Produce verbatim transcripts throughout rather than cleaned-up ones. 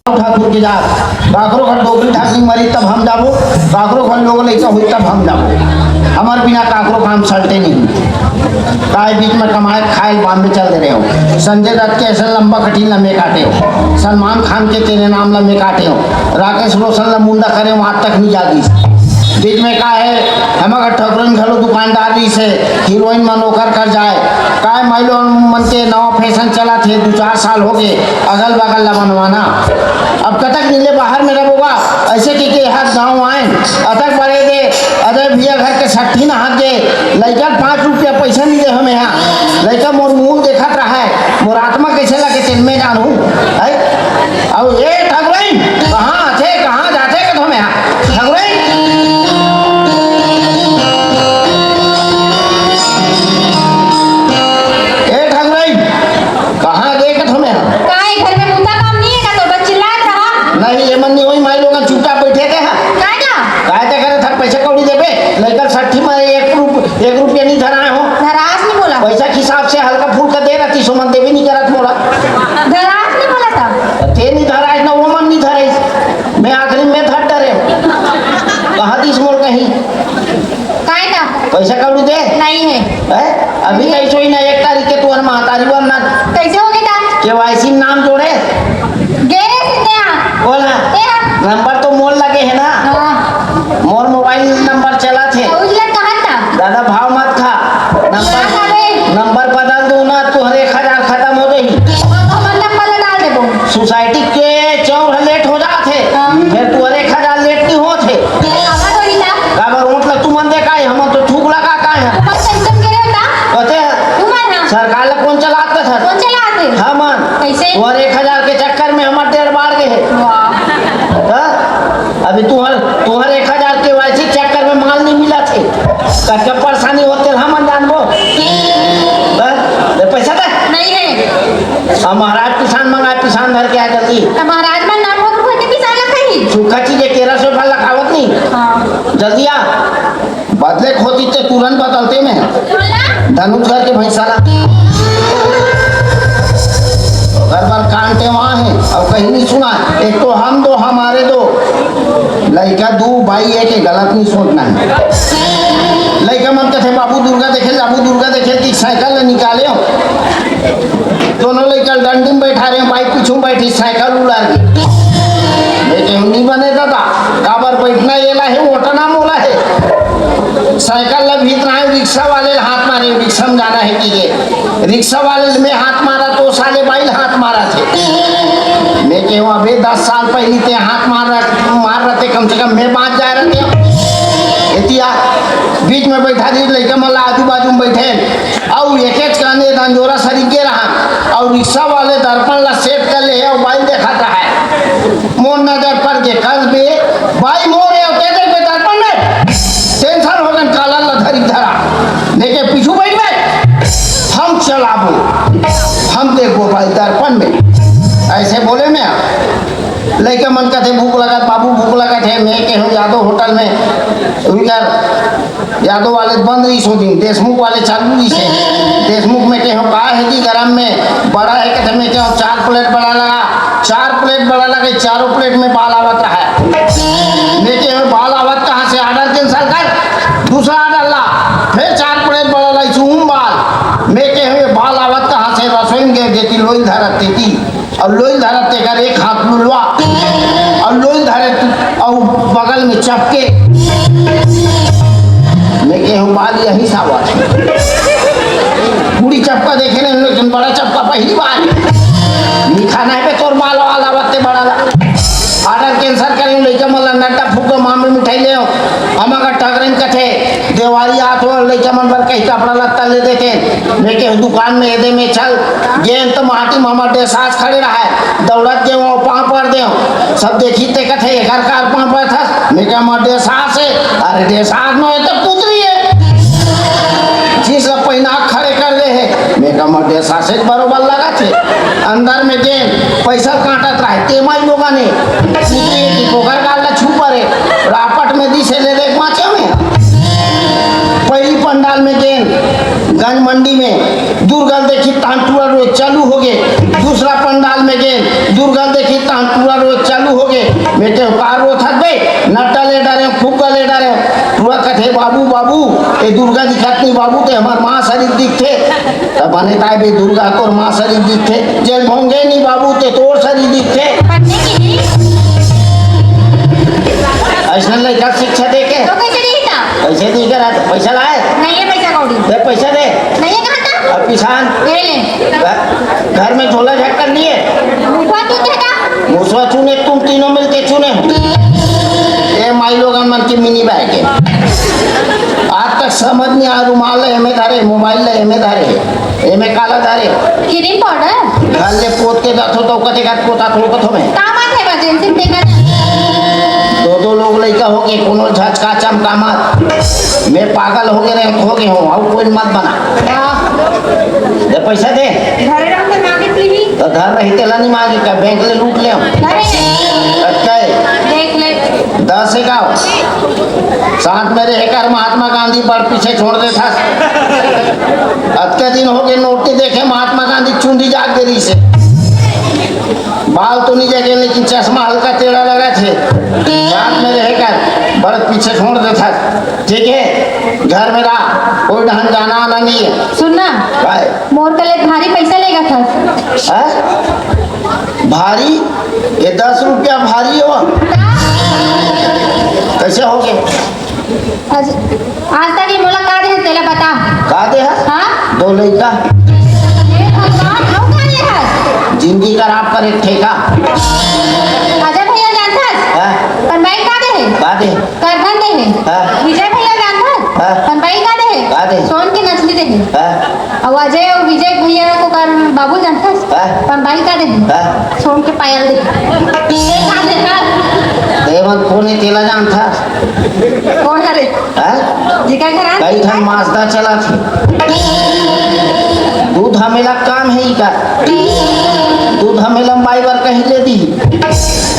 ठाकुर के जात, काकरो घर डोकरी ठाकुर मरी तब हम जाबो, काकरो घर लोग लइका होई तब हम जाबो। हमर बिना काकरो काम सलटे नहीं। काय बीच में कमाए खाए बॉम्बे चल दे रहे हो। संजय दत्त के ऐसे लंबा कठिन लम्बे काटे हो। सलमान खान के तेरे नाम लम्बे काटे हो। राकेश रोशन ला मुंडा करे हो, आज तक नहीं जागी। बीच में का है, हमर ठकुरन घलो दुकानदार रहिस हे, हीरोइन मन ओकर कर जाए। काय माइलो मन के नवा फैशन चलत हे, दू चार साल हो गए, अगल बगल ला बनवाना। अब कतक दिन ले बाहर में रबोगा, ऐसे कि के हाथ गाँव आए, अतक बड़े दे, अजय भैया घर के सट्ठी नहात गे, लइका पाँच रुपया पैसा नहीं दे हमें यहाँ। लइका मोर मुंह देखत रहा है, मोर आत्मा कैसे लगे तेन में जानू। है? अब ए ठकुरइन, कहाँ थे, कहाँ जाथे कथो में यहाँ? ठकुरइन? ए ठकुरइन, कहाँ गे कथो में यहाँ? काय घर में मुद्दा काम नहीं है का तो बस चिल्लात रहा? नहीं, ये मन नहीं होई, माई लोगन चुपचाप बैठे के हैं। काय ना? काय ते करे था, पैसा कौड़ी देबे? लइका सट्ठी मारे एक रुप-, एक रुपया नहीं धराए हो। धरास नहीं बोला। पैसा के हिसाब से हल्का फुल्का दे रहती, सो मन देबे नहीं करत मोला। धरास नहीं बोला था। ते नहीं धराइस ना, वो मन नहीं धराइस। मैं आखिरी में धर डरे। कहाँ दिस मोर कहीं? काय ना? पैसा कौड़ी दे। नहीं है। हैं? अभी कैसे ही ना, एक तारीख के तुहर महतारी वरना। कैसे हो गए था? केवाईसी नाम जोड़े। गे रहे थे यहाँ। बोला। ए हाँ। नंबर तो मोर लगे है ना। हाँ। मोर मोबाइल नंबर चला थे। तो उजला कहाँ था? दादा भाव मत खा। नंबर, क्या था बे? नंबर बदल दो ना, तुहरे एक हजार खत्म हो जाही। तो हम नंबर ला डाल देबो। सोसाइटी के चौर लेट हो जात हे। हाँ। फिर तुहरे एक हजार लेट नहीं होत हे। ये आवाज हो रही था। काबर ओट ला तुमन दे काय, हमन तो थूक लगा काय है। ऊपर से एकदम गिरे होता। कहते हैं, तुम्हारा। सरकार ला कौन चलात का सर? कौन चलात हे? हमन। कैसे? तुहर एक हजार के चक्कर में हमर डेढ़ बाढ़ गए है। वाह। हाँ? अभी तुहर, तुहर एक हजार केवाईसी चक्कर में माल नहीं मिला थे। कतका परेशानी होते हम जानबो। हाँ? ले पैसा दे। नहीं है। अब महाराज पिसान मंगाए, पिसान धर के आ जल्दी। तो महाराज मन नाम होकर कोई किसान लग गई। सूखा चीज है, केरा से फल लखावत नहीं। हाँ। जल्दी आ। बदले खोती ते तुरंत बदलते में। बोला। धनुष घर के भैंसा ला। घर भर कान टेवा है, अब कहीं नहीं सुना। एक तो हम दो, हमारे दो। लइका दू, बाई एक, ये गलत नहीं सोचना है। लइका मन कथे, "बाबू दुर्गा देखे, बाबू दुर्गा देखे," कि साइकिल ले निकाले हो। दोनों लइका डंडी में बैठा रहे, बाई पीछू बैठी, साइकिल उलार गई। मैं कहूँ, "नहीं बने दादा, काबर बैठना ये ला है, ओटना मोला है।" साइकिल ला भीत रहा है, रिक्शा वाले ला हाथ मारे, रिक्शा में जाना है कि ये। रिक्शा वाले में हाथ मारा तो साले बाई ला हाथ मारा थे। मैं कहूँ, "अबे दस साल पहली ते हाथ मार रहा, मार रहते, कम से कम मैं बाँच जाए रहते।" एतिया बीच में बैठा दी, लइका मन ला आजू बाजू में बैठे। अउ एकेच काने दंजोरा सरिक गे रहा, अउ रिक्शा वाले दर्पण ला सेट कर ले हे, अउ बाई देखत रहा है। मोर नजर पर के कस बे, बाई मोर हे, ते देख बे दर्पण में। टेंशन हो गन, कालर ला धरी धरा। लेके पीछू बैठ बे, हम चलाबो, हम देखबो बाई दर्पण में। ऐसे बोले मैं। लइका मन कथे, "भूख लगत बाबू, भूख लगत है।" मैं कहूँ, "यादव होटल में।" उनकर यादव वाले बंद रहिस ओ दिन, देशमुख वाले चालू रहिस हे। देशमुख में कहूँ, "का है जी गरम में?" "बड़ा है।" कथे, मैं कहूँ, "चार प्लेट बड़ा लगा।" चार प्लेट बड़ा लगे, चारों प्लेट में बाल आवत रहा है। मैं कहूँ, "बाल आवत कहाँ से? ऑर्डर कैंसिल कर, दूसरा ऑर्डर ला।" फिर चार प्लेट बड़ा लाई, चूम बाल। मैं कहूँ, "ये बाल आवत कहाँ से?" रसोई में गए, देती लोई धरत देती। अउ लोई धरत तेकर एक हाथ लुलवा, अउ लोई धरत अउ बगल में चपके। मैं कहूँ, "बाल यही सावत हे।" पूरी चपका देखे नहीं, लेकिन बड़ा चपका पहली बार। मीठा नहीं बे तोर बाल वाला बत्ते बड़ा ला। ऑर्डर कैंसिल करे, लइका मन ला नड्डा फूको, मामे मिठाई ले आओ। हम अगर टगरन कथे, देवारी आत हो, लइका मन बर कहीं कपड़ा लत्ता ले देते। मैं के दुकान में एदे में चल, गेन तो माटी में हमर देसास खड़े रहा है, दौड़त गेंव, पाँव पर देंव। सब देखी ते कथे, "एकर कार पाँव पर था?" मैं के, "हमर देसास है।" "अरे देसास में है तो पुतरी है।" जिस ला पहिना खड़े कर दे है, मैं के, "हमर देसास है, बरोबर लगा थे।" अंदर में गेन, पैसा काटत रहे, तेमा ही लोगा ने, पुतरी की कोकर गाल ला छू परे, रापट में दिसे ले देख माचे में। पहली पंडाल में गेन, गंज मंडी में, दुर्गा देखी तांटुआ रोज चालू हो गए। दूसरा पंडाल में गेन, दुर्गा देखी तहन टूरा रोए चालू होगे। मैं कहेंव का रोथस बे? नट्टा ले डारेंव, फुग्गा ले डारेंव। टूरा कथे, "बाबू, बाबू, ए दुर्गा दिखत नहीं बाबू, ते हमर माँ सरीक दिखथे।" त बने काय बे दुर्गा तोर माँ सरीक दिखथे? जेन भोंगे नहीं बाबू, ते तोर सरीक दिखथे। पढ़ने के लिए। अइसने लइका शिक्षा दे के। तो कैसे नहीं था? कैसे नहीं करा? पैसा लाए? नहीं है पैसा कौड़ी। दे पैसा दे। नहीं है कहाँ था? अब किसान। ये ले। घर, घर में झोला झक्कल नहीं है। मुखवा तू थे का? मुसवा चुने, तुम तीनों मिलके चुने हो। ए माई लोगन मन के मिनी बैग है। आज तक समझ नहीं आ, रुमाल है एमे धरे, मोबाइल है एमे धरे, एमे काला धरे। Cream powder? घर ले पोत के जाथो तो कथे का पोता थोड़ो कथो मैं। काम आथे emergency में देखा जाए। दो दो लोग लइका हो के कोनो झचका चमका मत। मैं पागल हो गए रहे, हो गए हूँ, अब कोई मत बना। वाह। दे पैसा दे। घरे रहो तो मांगे पीही। तो घर रही तेला नहीं मांगे, का बैंक ले लूट ले हम। नहीं। अच्छा है। देख ले। दस है का? साथ में रहे कर महात्मा गांधी बड़ पीछे छोड़ देथस। अतका दिन हो गए नोट नहीं देखे महात्मा गांधी चुंदी जाग दे रही से। बाल तो नहीं जागे लेकिन चश्मा हल्का टेढ़ा लगा थे। साथ में रहे कर बड़ पीछे छोड़ देथस। ठीक है, घर में रहा, कोई डहन जाना आना नहीं है। सुनना, भाई। मोर कले भारी पैसा लेगा था। हैं? भारी? ये दस रुपया भारी हो? कैसे हो गए? आज, आज तक ये मोला का दे है, तेला बता। का दे है? हाँ? दो लइका। हे भगवान, अउ का दे है? जिंदगी खराब करे ठेका। अजय भैया जानथस? हाँ। अपन भाई का दे है? का दे? करधन दे हे। हाँ। विजय भैया जानथस? हाँ। अपन बाई का दे हे? का दे? सोन के नथनी दे हे। हाँ। अउ अजय अउ विजय भैया को कर बाबू जानथस? हाँ। अपन बाई का दे हे? हाँ। सोन के पायल दे हे। ये का दे हे? ते मन कोन हे तेला जानथस? कोन हरे? हाँ? जिका घर आ? कई ठन मासदा चलत हे। दूध हमेला काम हे इका। दूध हमेला बाई बर कहीं ले दी।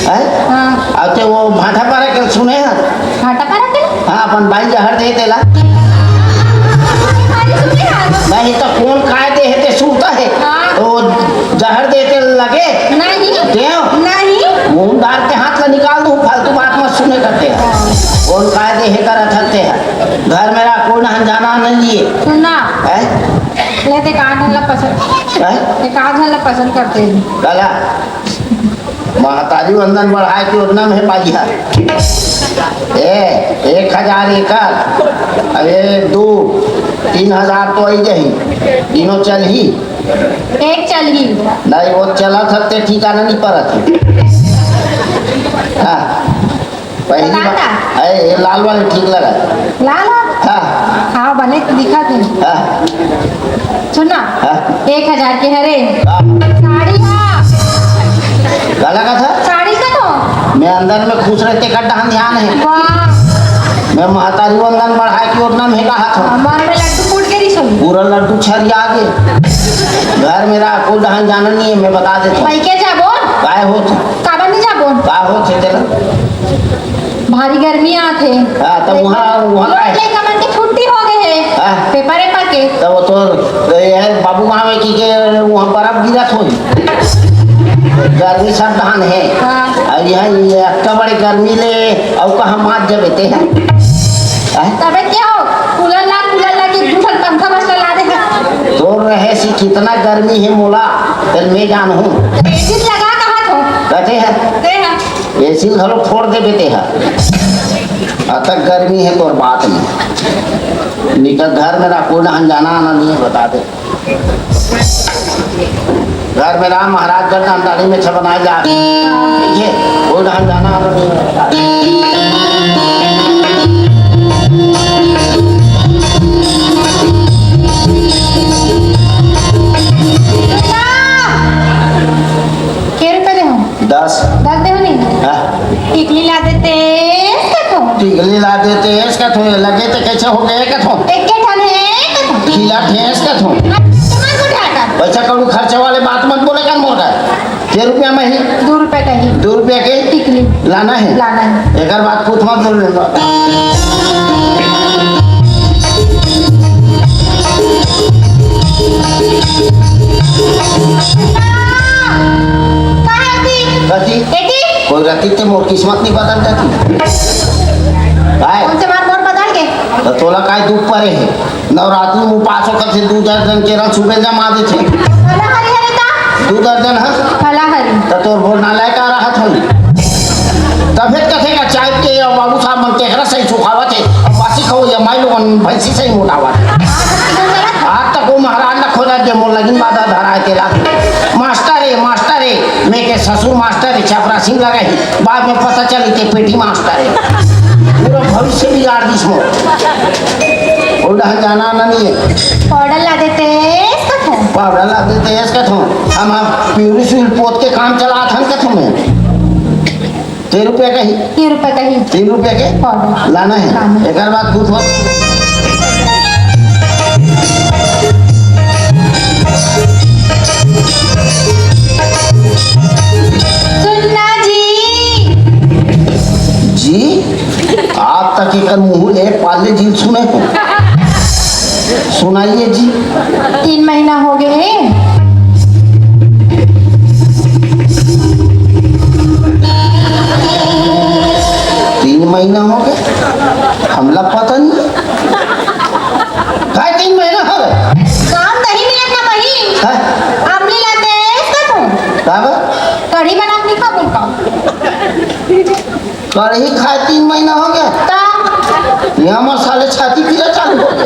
हैं? हाँ। अब ते वो भाटा पारा के सुने हैं? भाटा पारा के? हाँ, अपन बाई जहर दे तेला। अरे सुने हैं। नहीं तो कोन काय दे हे ते सुनता है। हाँ। तो जहर दे ते लगे। नहीं। देव। नहीं। मुंह डार के हाथ ला निकाल दूं, फालतू बात मत सुने करते हैं। हाँ। कोन काय दे हे कर अथलते हैं। घर में रहा, कोई ना जाना नहीं है। सुनना। हैं? ले ते का झन ला पसंद। हैं? ते का झन ला पसंद करते हैं। गला। महतारी वंदन बढ़ाए के योजना में हे बाजी हा। ए, एक हजार एकर, अब ये दू, तीन हजार तो आई जाही, तीनों चलही। एक चलही। नहीं, वो चलत हते ठिकाना नहीं परत हे। हाँ। पहली बार। है, ये लाल वाले ठीक लगा। लाल है? हाँ। हाँ, बने तो दिखा दे। हाँ। सुनना। हाँ। एक हजार के हरे। हाँ। साड़ी हा। गला का था? साड़ी का तो। मैं अंदर में खुश रहते का डहन ध्यान है। वाह। मैं महतारी वंदन बढ़ाए के योजना में कहा था। हमारे में लड्डू फूट के नहीं सुन। पूरा लड्डू छरिया आगे। घर में रहा, कोई डहन जाना नहीं है, मैं बता देता हूँ। भाई क्या जाबो? काय होत? काबर नहीं जाबो? का होत हे तेला? भारी गर्मी आत हे। हाँ, तो वहाँ, वहाँ का है? लइका मन के छुट्टी हो गए हे। हाँ। पेपर एपर के। तो वो तो, तो ये है, बाबू गाँव में की के वहाँ बर्फ गिरत होई। गर्मी सब डहन हे। हाँ। अब यहाँ ये अतना बड़े गर्मी ले, अब कहाँ मात जब एते हैं? हैं? तबे क्या हो? कूलर ला, कूलर ला के दू ठन पंखा बस ला दे। तोर रहे सी कितना गर्मी हे मोला, तेल मैं जान हूँ। एसी लगा कहा तो? कहते हैं। ते हैं। एसी घलो फोड़ देबे ते हा। अतक गर्मी हे तोर बात नहीं। निकल घर में रहा, कोई ना जाना आना नहीं है, बता दे। घर में रहा, महाराजगढ़ नामदारी में छह बनाए जा। ठीक है, कोई ना जाना आना नहीं है, बता दे। के रुपया दे हो? दस। दस दे हो नहीं? हाँ। टिकली ला देते कथो। टिकली ला देते कथो, लगे ते कैसे हो गए कथो? एक के ठन है कथो। खिला ठेस कथो। अब तुम्हारे को ढाका। पैसा कौड़ी खर्चा वाले बात मत बोले कर मोटा। के रुपया में ही? दो रुपया का ही। दो रुपया के? टिकली। लाना है? लाना है। एक बात कुछ मत बोल रहे। काहे दी? अउ रतिक ते मोर किस्मत नइ बदल देतिस। काय? कोन से मार मोर बदल गे? त तोला काय दुख परे हे? नवरात्रि में उपास होकर से दू दर्जन केरा सुबह जमा देथे। फलाहारी हरे ता? दू दर्जन ह? फलाहारी। त तोर भोजनालय का राहत होही? तभे कथे का चाय के अउ बाबू साहब मन केकरा सही सुखावत हे, अउ बासी खवइया माई लोगन भैंसी सही मोटावत हे। आज तक वो महाराज न खोजा जे मोर लगिन बाधा धरा हे तेला। मास्टर हे, मास्टर हे, मैं के ससुर मास्टर हे, चपरासी में लगा ही। बाद में पता चली के पेटी मास्टर हे। पूरा भविष्य बिगाड़ दिस मोर। ओला जाना आना नइ हे। पाउडर ला देते कथों। पाउडर ला देते कथों। हम, हम प्यूरी स्वीट पोत के काम चलात हन कथों मैं। तीन रुपया का ही। तीन रुपया का ही। तीन रुपया के? पाउडर। लाना हे। लाना हे। एकर बाद कुछ मत। सुनना जी। जी? आज तक एकर मुंह ले पाले जी सुने हो। सुनाइए जी। तीन महीना हो गए हे। तीन महीना हो गए, हमला पता नहीं। काय तीन महीना हो गए? काम नहीं मिलत ना वही। हैं? आमली ला देस का तू? का बा? कढ़ी बना के खा बोल का। कढ़ी खाए तीन महीना हो गया। ता? यहाँ मसाले छाती पीला चालू हो गया।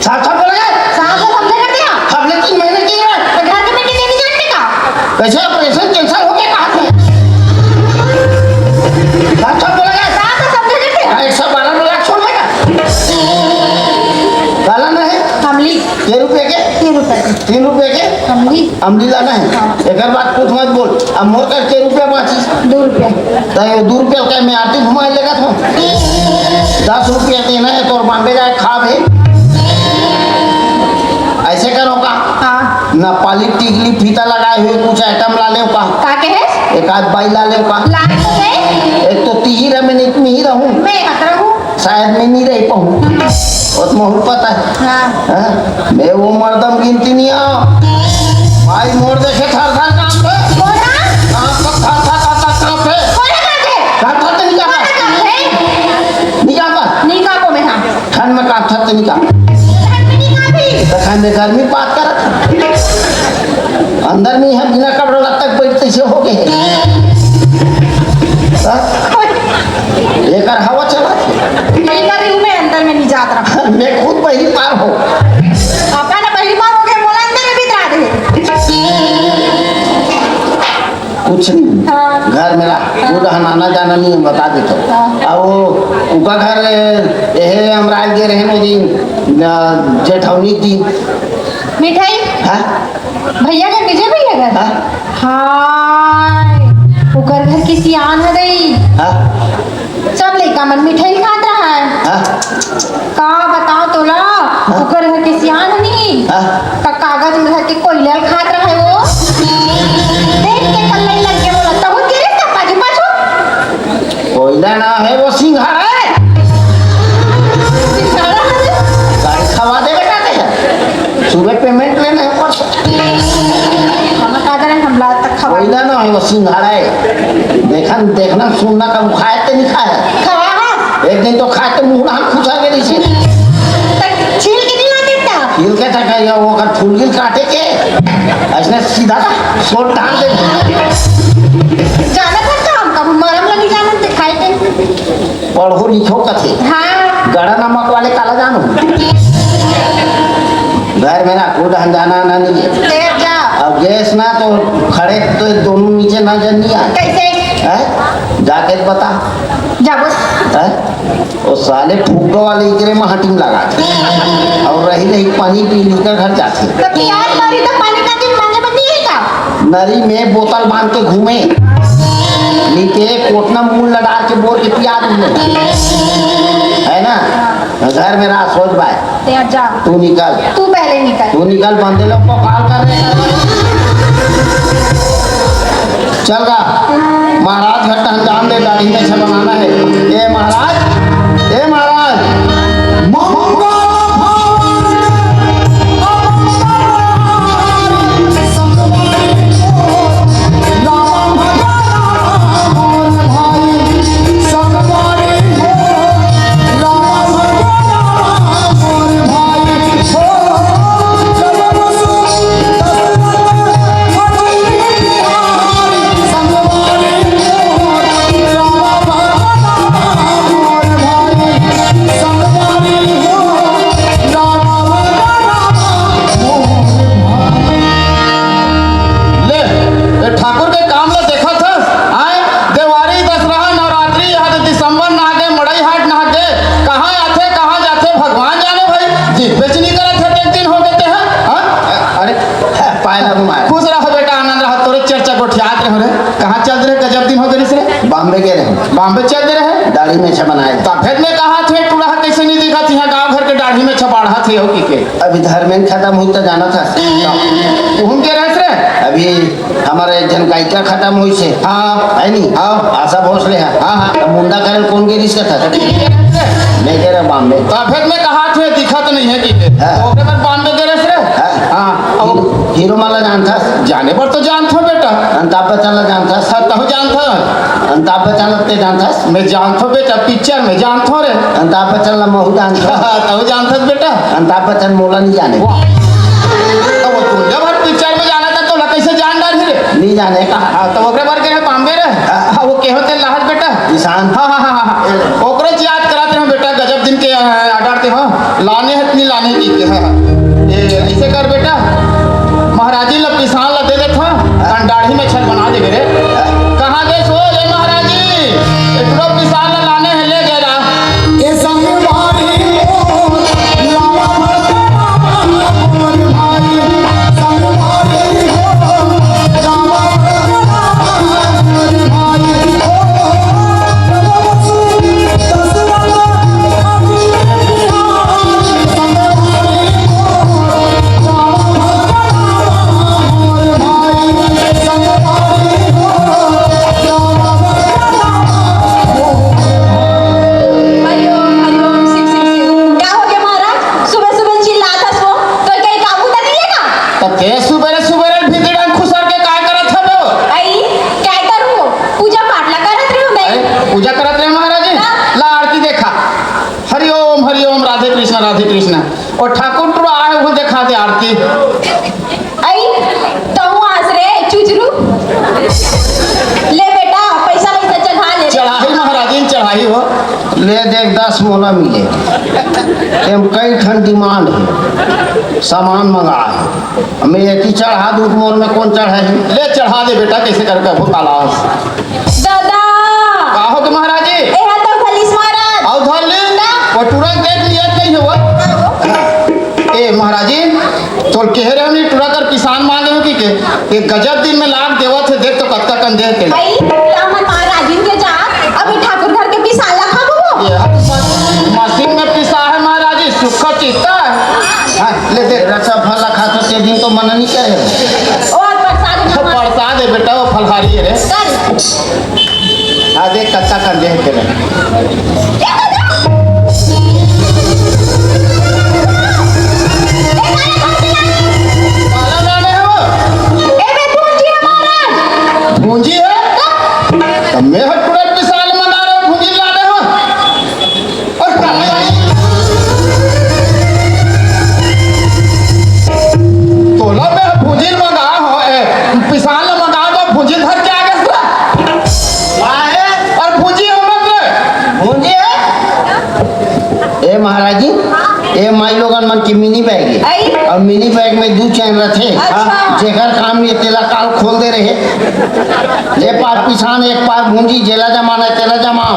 साफ साफ बोला कर। साफ साफ समझा कर दिया। हमने तीन महीने की है। तो घर के में किसी नहीं जानते का? कैसे ऑपरेशन कैंसिल हो गया कहा थे? साफ साफ बोला कर। साफ साफ समझा कर दिया। हाँ, एक सौ बारह में लाख छोड़ देगा। काला ना है? अमली। ये रुपये के? ये रुपये के। तीन रुपये के? अमली। अमली लाना है। हाँ। एकर बाद कुछ मत बोल। अब मोर कर के रुपया बाँचिस? दू रुपया। त ये दू रुपया का मैं आरती घुमा लेगा था। दस रुपया देना है तोर बॉम्बे जाए खा भी। ऐसे करो का? हाँ। ना पाली टिकली फीता लगाए हुए कुछ आइटम ला ले का? का के है? एक आध बाई ला ले का? ला तो है। एक तो तिही रह मैं नहीं, नहीं रहूँ। मैं हत रहूँ। शायद मैं नहीं रह पाऊँ। बहुत महूर पता है। हाँ। हाँ? मैं वो मर्दम गिनती नहीं आ। भाई मोर देखे थर थर कांपे। बोला? कांप थर थर थर थर कांपे। बोला कांपे? कांप थर तो नहीं कांपा? बोला कांपे? नहीं कांपा? नहीं कांपो मैं हाँ। ठंड में कांप थर तो नहीं कांपा? ठंड में नहीं कांपी। तो ठंड में गर्मी बात कर। अंदर में हम बिना कपड़ा लत्ता के बैठते से हो गए। हाँ? एकर हवा चला। एकर रूम में अंदर में नहीं जात रहा। मैं खुद बहिरी पार हो। अपन बहिरी पार हो गए, मोला अंदर में भीतर आ गए। कुछ नहीं। हाँ। घर मेरा हाँ। पूरा हनाना जाना नहीं है, बता देता हूँ। हाँ। अब वो उनका घर, यह हम राज दे रहे हैं, वो दिन, अ, जेठौनी दिन। मिठाई? हाँ? भैया घर, विजय भैया घर? हाँ? हाय, ओकर घर के सियान ह दई। हाँ? सब लइका मन मिठाई खात रहय। हाँ? का बताओ तोला, हाँ? ओकर घर के सियान ह नी, हाँ? का कागज में धर के कोइला ल खात रहय वो। देख के कल्लई लग के बोला, तहु गिरे का पाछू पाछू। कोइला ना है, वो सिंघाड़ा है। सिंघाड़ा है? गाड़ी खवा दे बेटा ते। सुबह पेमेंट लेना है ऊपर से। हम का करें, हम ला तक खवा कोइला ना है, वो सिंघाड़ा है। देखन, देखना, सुनना कब खाए ते नहीं खाए। खवा हाँ। एक दिन तो खाए ते मुंह ना खुशा के नहीं से। तक छील के नहीं लाते क्या? छील के तक है, वो अगर फूल गिल काटे के, ऐसने सीधा सोट डाल दे। जाना था काम, कब मरम लगी जाना ते खाए के। पढ़ो लिखो कथे। हाँ। गड़ा नमक वाले काला जानो। घर में ना, खुद हम जाना ना नहीं है। तेर जा। अब गैस ना तो खड़े तो दोनों नीचे ना जनिया। कैसे? हैं? जाके बता। जाबो। हैं? वो साले फुग्गा वाले इकरे में हटिंग लगा थे। और रही रही पानी पी ली का घर जाते। तो प्याज मारी तो पानी का दिन मांगे बंदी है का? नरी में बोतल बांध के घूमे। नीचे कोटना मूल लड़ा के बोर के प्याज में। है ना? घर में रहा, सोच बाय। ते जा। तू निकल। तू पहले निकल। तू निकल, बंदे लोग को कॉल कर रहे हैं। चल गा। महाराज घट्टा अंजाम दे, दाढ़ी में से बनाना है। ये महाराज, ये महाराज। मंगल भवन अवतारी संगवारी को नमः। पाए ला घुमाए। खुश रह बेटा, आनंद रह। तोरे चर्चा गोठियात रहे रे। कहाँ चल रहे? गजब दिन हो गए रे। बॉम्बे गए रहे। बॉम्बे चल दे रहे? दाढ़ी मेछा बनाए। तभे मैं कहा थे, टूरा कइसे नहीं दिखा थे? यहाँ गाँव घर के दाढ़ी मेछा बाढ़ा थे हो कि के? अभी धर्मेन खत्म हुई तो जाना था। उहुन के रहे रे? अभी हमारे एक झन गायिका खत्म हुई से। हाँ। है नी? हाँ। आशा भोसले है। हाँ, हाँ। तो मुंडा करल कौन के रिश्ता था? नहीं कह रहा बॉम्बे। तभे मैं कहा थे, दिखत नहीं है कि के? हाँ। ओकरे बाद बॉम्बे गए रहे रे? हाँ। हाँ। हीरो, हीरो माला जानथस? जाने पर तो जानथो बेटा। अमिताभ बच्चन ला जानथस? हाँ, तहु जानथो। अमिताभ बच्चन ला ते जानथस? मैं जानथो बेटा, पिक्चर में जानथो रे। अमिताभ बच्चन ला महू जानथस? हाँ, तहु जानथस बेटा। अमिताभ बच्चन मोला नहीं जाने। वाह। तो वो तू जब हर पिक्चर में जाना था, तो ला कैसे जान डाल रे? नहीं जाने का। हाँ, तो ओकरे बार के बॉम्बे रे? हाँ। हाँ, वो के होते लाहत बेटा? किसान। हाँ, हाँ, हाँ, हाँ, हाँ। ओकरे याद कराते हैं बेटा, गजब दिन के, अ, आर्डर ते हो। लाने हत नहीं लाने की के, हाँ। ए, ऐसे कर बेटा, महाराजी ला पिसान ला दे देत हा, तन दाढ़ी मेछा बना देबे रे। कहाँ गए सो, ए महाराजी? एकरो पिसान ला लाने है, ले गए रा। ए संगवारी हो, लावा भर के लावा मोर भाई, संगवारी हो, लावा भर के लावा मोर भाई, ओ, हरिओम, हरिओम, शिव, शिव, शिव। का हो गया महाराज? सुबह सुबह चिल्लात हस वो? तो कहीं काबू तो नहीं है ना? तो ते सुबह सुबह भीतरी डांग खुसर के काय करत हवे हो? आई, क्या करूँ? पूजा पाठ ला करत रही हूँ मैं। अरे, पूजा करत रहे महाराज जी? हाँ। ला आरती देखा। हरिओम, हरिओम, राधे कृष्णा, राधे कृष्णा। और ठाकुर टुरा आए, वो देखा दे आरती। आई, तहु आस रे, चुचरू। ले बेटा, पैसा वैसा चढ़ा ले। चढ़ाई महाराजिन, चढ़ाई हो। ले देख, दस मोला मिले। एम कई ठन डिमांड है, सामान मंगा है। मैं एक ही चढ़ा दूँ, मोर में कौन चढ़ाई? ले चढ़ा दे बेटा, कैसे करके भूत आला। दादा! का हो के महाराजी? ए हा तो धलिस महाराज। आओ धर ले। ना। वो टुरा देख लिया नहीं हो। ए महाराजी, तोर कहे रहे हमनी टुरा कर पिसान मांगे हो कि के? ये गजब दिन में लाग देवत है, देख तो कतका कन दे के। भाई, तो हमर महाराजिन के जा, अभी ठाकुर घर के पिसान ला खाबो वो। ये हाथ मस-, मशीन में पिसा है महाराजी, सुखा चित्ता है। हाँ, ले दे। रसा फल खा तो ते दिन तो मन नहीं करे। और प्रसाद में प्रसाद है बेटा, वो फलहारी है रे। कर। आ देख, कच्चा कंधे है तेरे। काला लाने हो? ए बे, भूंजी है महाराज। भूंजी है? तो मैं हट पूरा पिसाल मंगा रहा हूँ, भूंजी लाने हो? तोला मैं भुंजिल मंगा हो, ए, पिसान ल मंगा हो, भुंजिल धर के आ गे पूरा। वाह, ए। और भुंजी हो मत रे। भुंजी है? ए महाराज जी, ए माई लोगन मन के मिनी बैग है। आई। और मिनी बैग में दू चैन रथे। अच्छा। जेकर काम ये तेला काल खोल दे रहे। एक पार पिसान, एक पार भूंजी, जेला जमाना है, तेला जमाओ।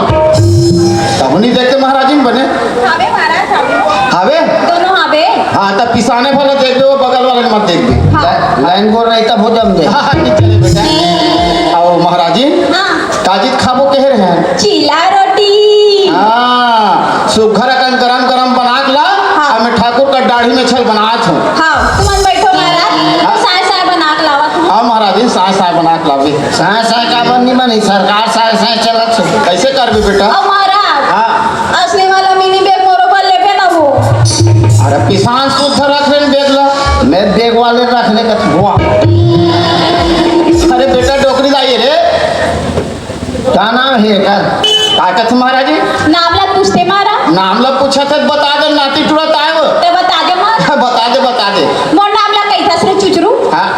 तब नहीं देखते महाराज जी बने। हावे महाराज, हावे। हावे? दोनों हावे। हाँ, तब पिसाने वाला देख लो, बगल वाले मत देख भी। हाँ। ला-, लाइन गोर नहीं तब हो जम दे। हाँ, हाँ, नहीं चले बेटा। आओ महाराज जी। हाँ। काजित खाबो कहे रहे हैं? चीला रोटी। हाँ, सुघर अकन गरम गरम बना के ला, हाँ। और मैं ठाकुर का दाढ़ी मेछा बनात हूँ। हाँ, तुमन बैठो महाराज, हाँ। साय साय बना के लावत हूँ। हाँ महाराज जी, साय साय बना के लावे। साय साय का बन नहीं बनी, सरकार साय साय चलत है। कैसे करबे बेटा? अब महाराज, हाँ। असली वाला मिनी बैग मोरो बर लेबे ना वो। अरे पिसान सुध रख ले बैग ला। मैं बैग वाले रख ले कत हुआ। अरे बेटा डोकरी दाई रे। का नाम है एकर? का कथे महाराज जी? नाम ला पूछते महाराज। नाम ला पूछत है, बता दे, नाती टुरा ताय वो। ते बता दे महाराज। बता दे, बता दे। मोर नाम ला कहिथस रे चुचरू? हाँ।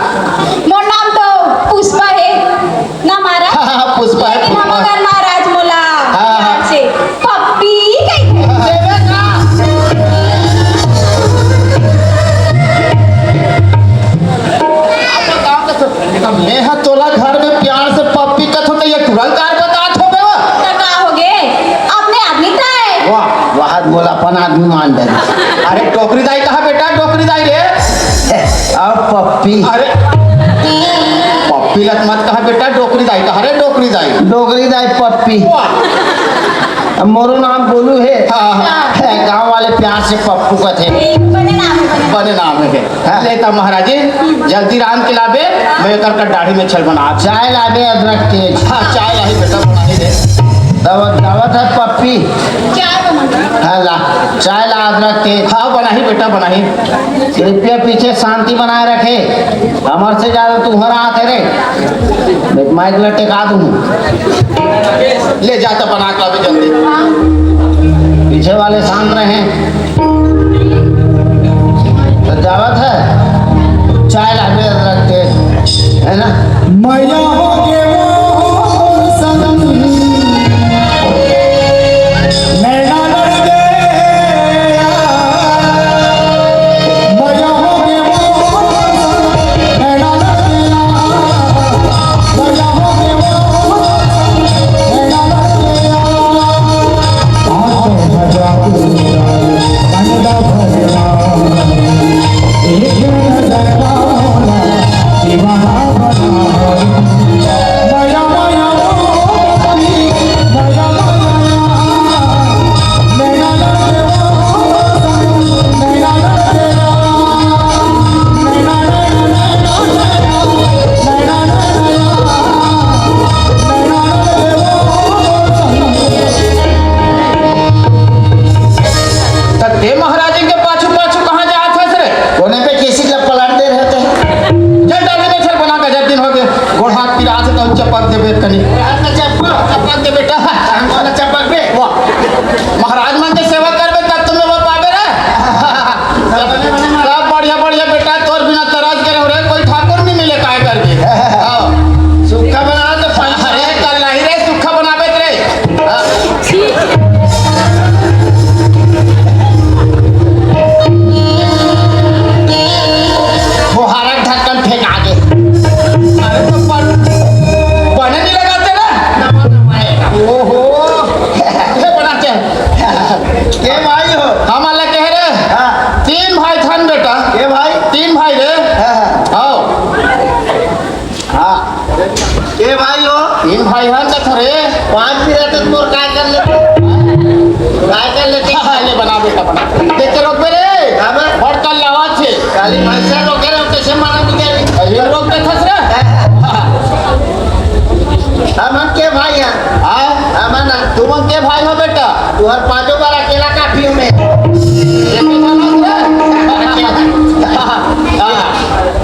मोर नाम तो पुष्पा है ना महाराज? हाँ, हाँ, पुष्पा है, लेकिन हम पुष्पा। अगर महाराज मोला हाँ, हाँ। प्यार से पप्पी कहिथे। देवे का? मैं ह तोला घर में प्यार से पप्पी कथो त ये टुरा ल का बतात होबे वो? त का होगे? अपने आदमी ताय। वाह, वाह, मोला अपन आदमी मान डरे। अरे डोकरी दाई कहा बेटा, डोकरी दाई रे? अब पप्पी। अरे, पप्पी ला त मत कहा बेटा, डोकरी दाई कहा रे, डोकरी दाई। डोकरी दाई पप्पी। वाह। अब मोरो नाम गोलू हे। हाँ, हाँ। है, गाँव वाले प्यार से पप्पू कथे। बने नाम हे, बने। बने नाम हे। हाँ। ले त महाराज जी, जल्दी रांध के लाबे, मैं एकर का दाढ़ी में छल बना। चाय लाबे अदरक तेज। हाँ, चाय लाही बेटा, बनाही दे। तब दावत है पप्पी। चाय बना। हाँ, ला। चाय ला अदरक तेज। हाँ, बनाही बेटा, बनाही। कृपया पीछे शांति बनाए रखे। हमर से ज्यादा तुहर आत हे रे। माइक ला टेका दूँ। ले जा त बना के लाबे जल्दी। पीछे वाले शांत रहे। त जावत है, चाय लाबे अदरक तेज, है ना? मैया हो गे वो सनम, नैना लड़ गया। मैया हो गे वो सनम, नैना लड़ गया। मैया हो गे वो सनम, नैना लड़ गया। त ते महाराज के पाछू पाछू कहाँ जात हस रे? कोने पे केसी ला पलट दे रहे थे। चल दाढ़ी में छल बना, गजब दिन हो गे। गोड़ हाथ पिरात हे त चपक देबे कनी। चपक, चपक दे बेटा। हम वाला चपक बे। वाह। महाराज मन के सेवा करबे तब तो मेवा पाबे रे। सब बढ़िया, बढ़िया बेटा, तोर बिना तरस गे रहो रे, कोई ठाकुर नहीं मिले, काय करबे? हाँ। सुक्खा बना तो पानी। अरे, कल नहीं रे, सुक्खा बनाबे रे। हाँ। बोहारा ढक्कन फेंका दे। अरे, तो बन-, बने नहीं लगाते ना? नवा, नवा है। ओहो। ये बनाते हैं। के भाई हो? हमन ला कहे रे। हाँ। तीन भाई थन बेटा। के भाई? तीन भाई रे। हाँ, हाँ। हाँ। हाँ। के भाई हो? तीन भाई हन त थोरे। पाँच भी रहते तो मोर काय कर लेते? काय कर लेते? हाँ, ले बना बेटा, बना। देख के रोक बे रे। हाँ बे। बड़ कल लावा छे। काली भैंसा रोके रहे, कैसे मारा तू क्या? अरे रोक दे थस रे। हमन के भाई हैं? हाँ? हमन तुमन के भाई हो बेटा? तुहर पांचों बार अकेला काफी हमें।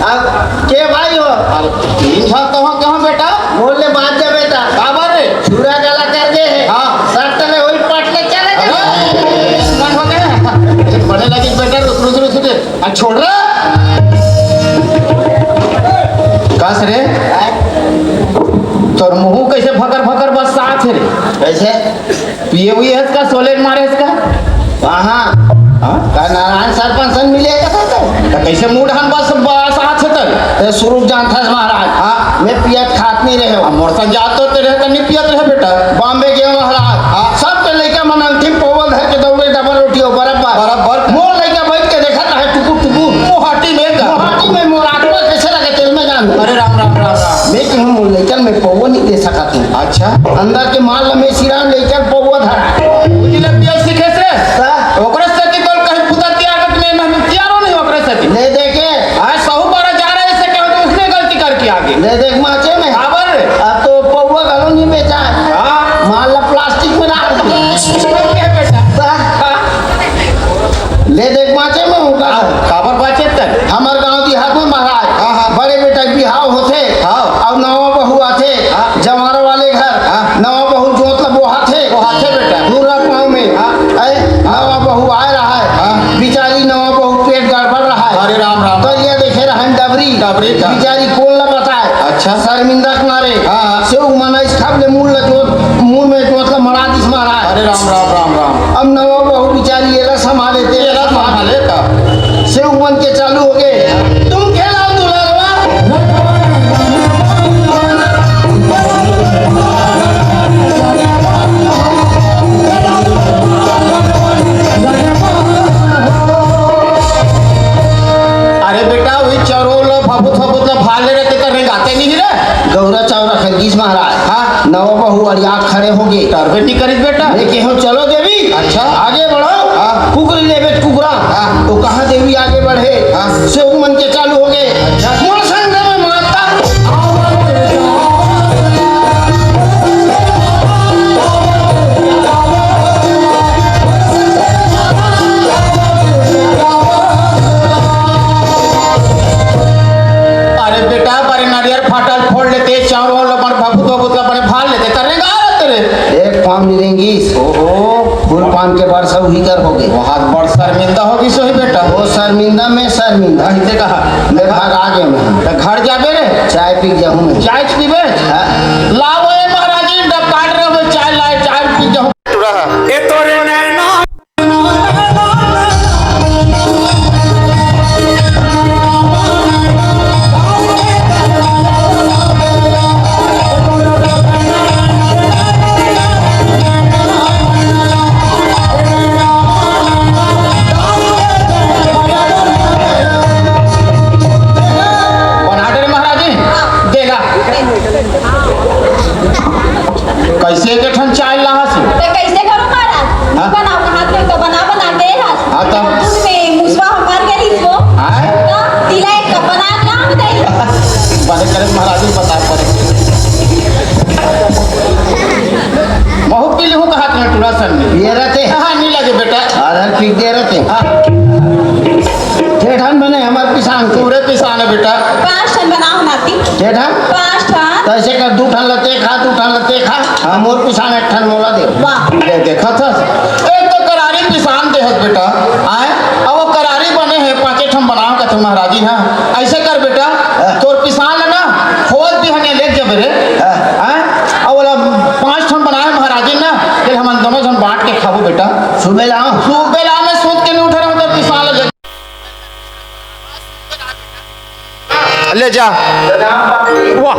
अब के भाई हो? अरे, तीन झन तो हो, कहाँ बेटा? मोर ले बांच जा बेटा। काबर रे? छुरा गला कर दे हे। हाँ। सट ले वही पट ले चले जा। अरे, मन हो गया। बड़े लगे बेटा, रुस, रुस, रुस, रुस। आ, छोड़ रे। कस रे? तोर मुंह कैसे भकर भकर बस साथ है रे? कैसे? पिए हुए हस का, सोले मारे हस का? कहाँ? हाँ? का नारायण सरपंच सन मिले का था तो? तो कैसे मुंह ढान बस, बस साथ है तर? ते सुरुप जानथस महाराज। हाँ। मैं पियत खात नहीं रहे। अब मोर संग जात तो तेरे तो नहीं पियत रहे बेटा। बॉम्बे गए महाराज। हाँ। सब के लइका मन अंतिम पौवा धर के दौड़े डबल रोटी हो बराबर। बराबर। मोर लइका बैठ के देखत है टुकुर टुकुर। मोहाटी में का? मोहाटी में मोर आत्मा कैसे लगे तेल में जान। अरे राम, राम, राम, राम। मैं कहूँ मोर लइकन में पौवा नहीं दे सकत हूँ। अच्छा। अंदर के माल में सिरान लइकन पौवा धरा। बुझी लग दिया सीखे से। सा? ओकरे से कि कल कहीं पुता त्यागत में, मैं त्यारो नहीं ओकरे से कि। ले देखे। आज सहू पारा जा रहे से कहो तो उसने गलती करके आगे। ले देख माचे में। काबर? अब तो पौवा घलो नहीं बेचा है। हाँ। माल ला प्लास्टिक में डाल दिया। ठीक है बेटा। सा? हाँ। ले देख बाँचे में हूँ का? हाँ, काबर बाँचे तन? हमर गाँव देहात में महाराज, हाँ, हाँ। बड़े बेटा के बिहाव होथे, हाँ। अउ नवा बहू आथे, हाँ। जवारा वाले घर, हाँ। नवा बहू जोत ल बोहाथे, बोहाथे बेटा। दूरा पाँव में, हाँ। ऐ, नवा बहू आए रहा है, हाँ। बिचारी नवा बहू पेट गड़बड़ रहा है। अरे राम, राम। तो ये देखे रहन डबरी, डबरी का। बिचारी कोन ल बताए? अच्छा। शर्मिंदा के मारे। हाँ। से उ मनई खप ले मूल ल जोत, मूल में जोत ल मड़ा दिस महाराज। अरे राम, राम, राम, राम। अब नवा बहू बिचारी एला संभाले, तेला एला संभाले। संभाले का? से उ मन के चालू हो गए। तुम खेलाओ दुलारवा। अरे बेटा, वही चरोल भभूत भभूत ला भाल ले रहिते त रेंगाते नहीं रे। गौरा चौरा खरगीस महाराज। हाँ। नवा बहू अड़िया खड़े होगे। टरबे नहीं करिस बेटा। मैं केहेंव चलो देवी। अच्छा। आगे बढ़ो। हाँ। कुकरी लेबे कुकरा। हाँ। तो कहाँ देवी आगे बढ़े। हाँ। से उ मन के चालू होगे। अच्छा। मोर संग में माता। अरे बेटा, बड़े नारियर फाटल फोड़ लेते, चाउर वाउर ला बड़े भभूत वभूत ला बड़े भाल लेते, त रेंगा रहते रे। एक पाँव नहीं रेंगिस। ओहो। फूल पान के बरसा उही कर होगे। बहुत बड़ शर्मिंदा होगिस होही बेटा। वो शर्मिंदा, मैं शर्मिंदा। ऐसे कहा। मैं भाग आगे मैं। त घर जाबे रे। चाय पी जाहूँ मैं। चाय पीबे? हाँ। लाओ ए महाराजी, डब काट रहे हो, चाय लाए, चाय पी जाहूँ। ए तोरे नैना बना डरे महाराजी, देगा। कैसे के ठन चाय लाहस? ते कैसे करूं महाराज? हाँ? बनाओ, हाथ में तो बना, बना के हाथ। हाँ, तब? दूध में मुसवा हमार के रिस वो। हाँ? तो तिला एक कप बना के लाओ, बताइए। बने करे महाराज, बता पड़े। बहुत पी लिहूं कहा तुमने टूरा सन में। ये रहते? हाँ, नहीं लगे बेटा। आधार पीक दे रहते। हाँ। ठेठन बने हमार पिसान के। पूरे पिसान है बेटा। पाँच ठन बनाओ नाती। ठेठन? पाँच ठन। तो ऐसे कर, दू ठन लते खा, दू ठन लते खा। हाँ, मोर पिसान एक ठन मोला दे। वाह। ले, देखा था? एक तो करारी पिसान दे हस बेटा। आए? अब वो करारी बने हैं, पाँचे ठन बनाओ कथे महाराजी, हाँ। ऐसे कर बेटा, हाँ। तोर पिसान है ना, खोज भी हने लेके जबे रे। हाँ। हाँ? अब बोला, पाँच ठन बनाए महाराजी ना, फिर हम दोनों जन बांट के खाबो बेटा। सुबह लाओ। सुबह ला में सूत के नहीं उठे रहो तो पिसान लगे। ले जा। वाह,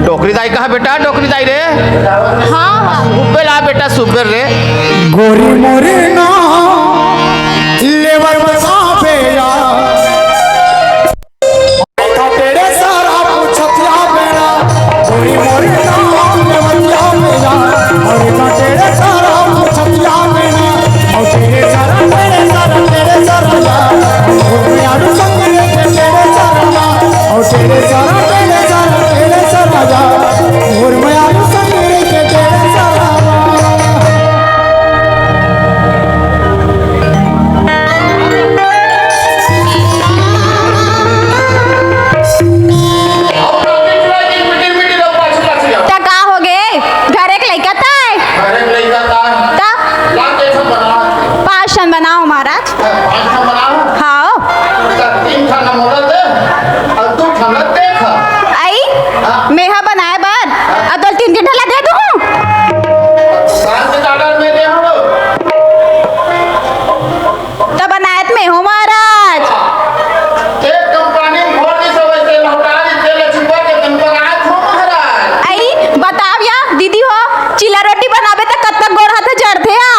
डोकरी दाई कहाँ बेटा, डोकरी दाई रे? हाँ, हाँ। सुबह ला बेटा, सुबह रे। गोरी मोरी ना लेवर बसाबे यार। तेरे सारा पूछतिया बेड़ा, गोरी मोरी ना लेवतिया बेड़ा, और ना तेरे सारा पूछतिया बेड़ा। और तेरे सारा, तेरे सारा, तेरे सारा ला, और मैं आलू संग लेके तेरे सारा ला, और तेरे सारा, तेरे सारा, तेरे सारा ला, और मैं आलू संग लेके तेरे सारा ला। त का होगे? घरे के लइका ताय? घरे के लइका ताय? त? ला, ते सब बना। पाँच ठन बनाओ महाराज। पाँच ठन बनाओ? हाव। त तीन ठन मोला दे, अउ दू ठन ला ते खा। आई? हाँ। मेहा बनाए बर, अउ तोल तीन तीन ठन ला दे दूँ। सांझ के order में दे हम। त बनायत में हो महाराज। एक कंपनी में भर दी सब ऐसे लौटा दी, तेल छिपा के तुम बनायत हो महाराज। आई बताव या दीदी हो, चीला रोटी बनाबे त कतक गोड़ हाथ जरथे आ।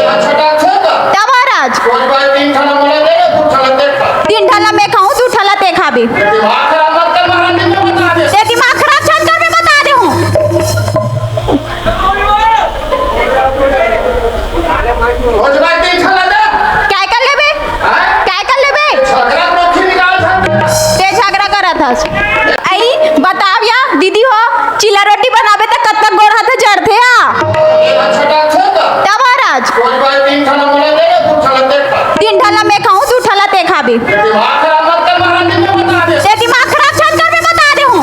अच्छा, अच्छा, अच्छा। त महाराज। कोई बात तीन खाना मोला दे, दू खाना दे खा। तीन ठाला मैं खाऊं, दू ठाला ते खाबे। दिमाग खराब मत कर महाराज, मैं बता दे। ते दिमाग खराब झन कर, मैं बता दे हूँ। भोजबाई तीन खाना दे। काय कर लेबे? हाँ? काय कर लेबे? झगड़ा नोखी निकाल झगड़ा। ते झगड़ा करत हस। आई बताव या दीदी हो, चीला रोटी बनाबे त कतक गोड़ हाथ जरथे आ। अच्छा, अच्छा, अच्छा। त महाराज। भोजबाई तीन खाना मोला दे, दू खाना दे खा। तीन ठाला मैं खाऊं, दू ठाला ते खाबे। दिमाग खराब मत कर महाराज, मैं बता दे। ते दिमाग खराब झन कर, मैं बता दे हूँ।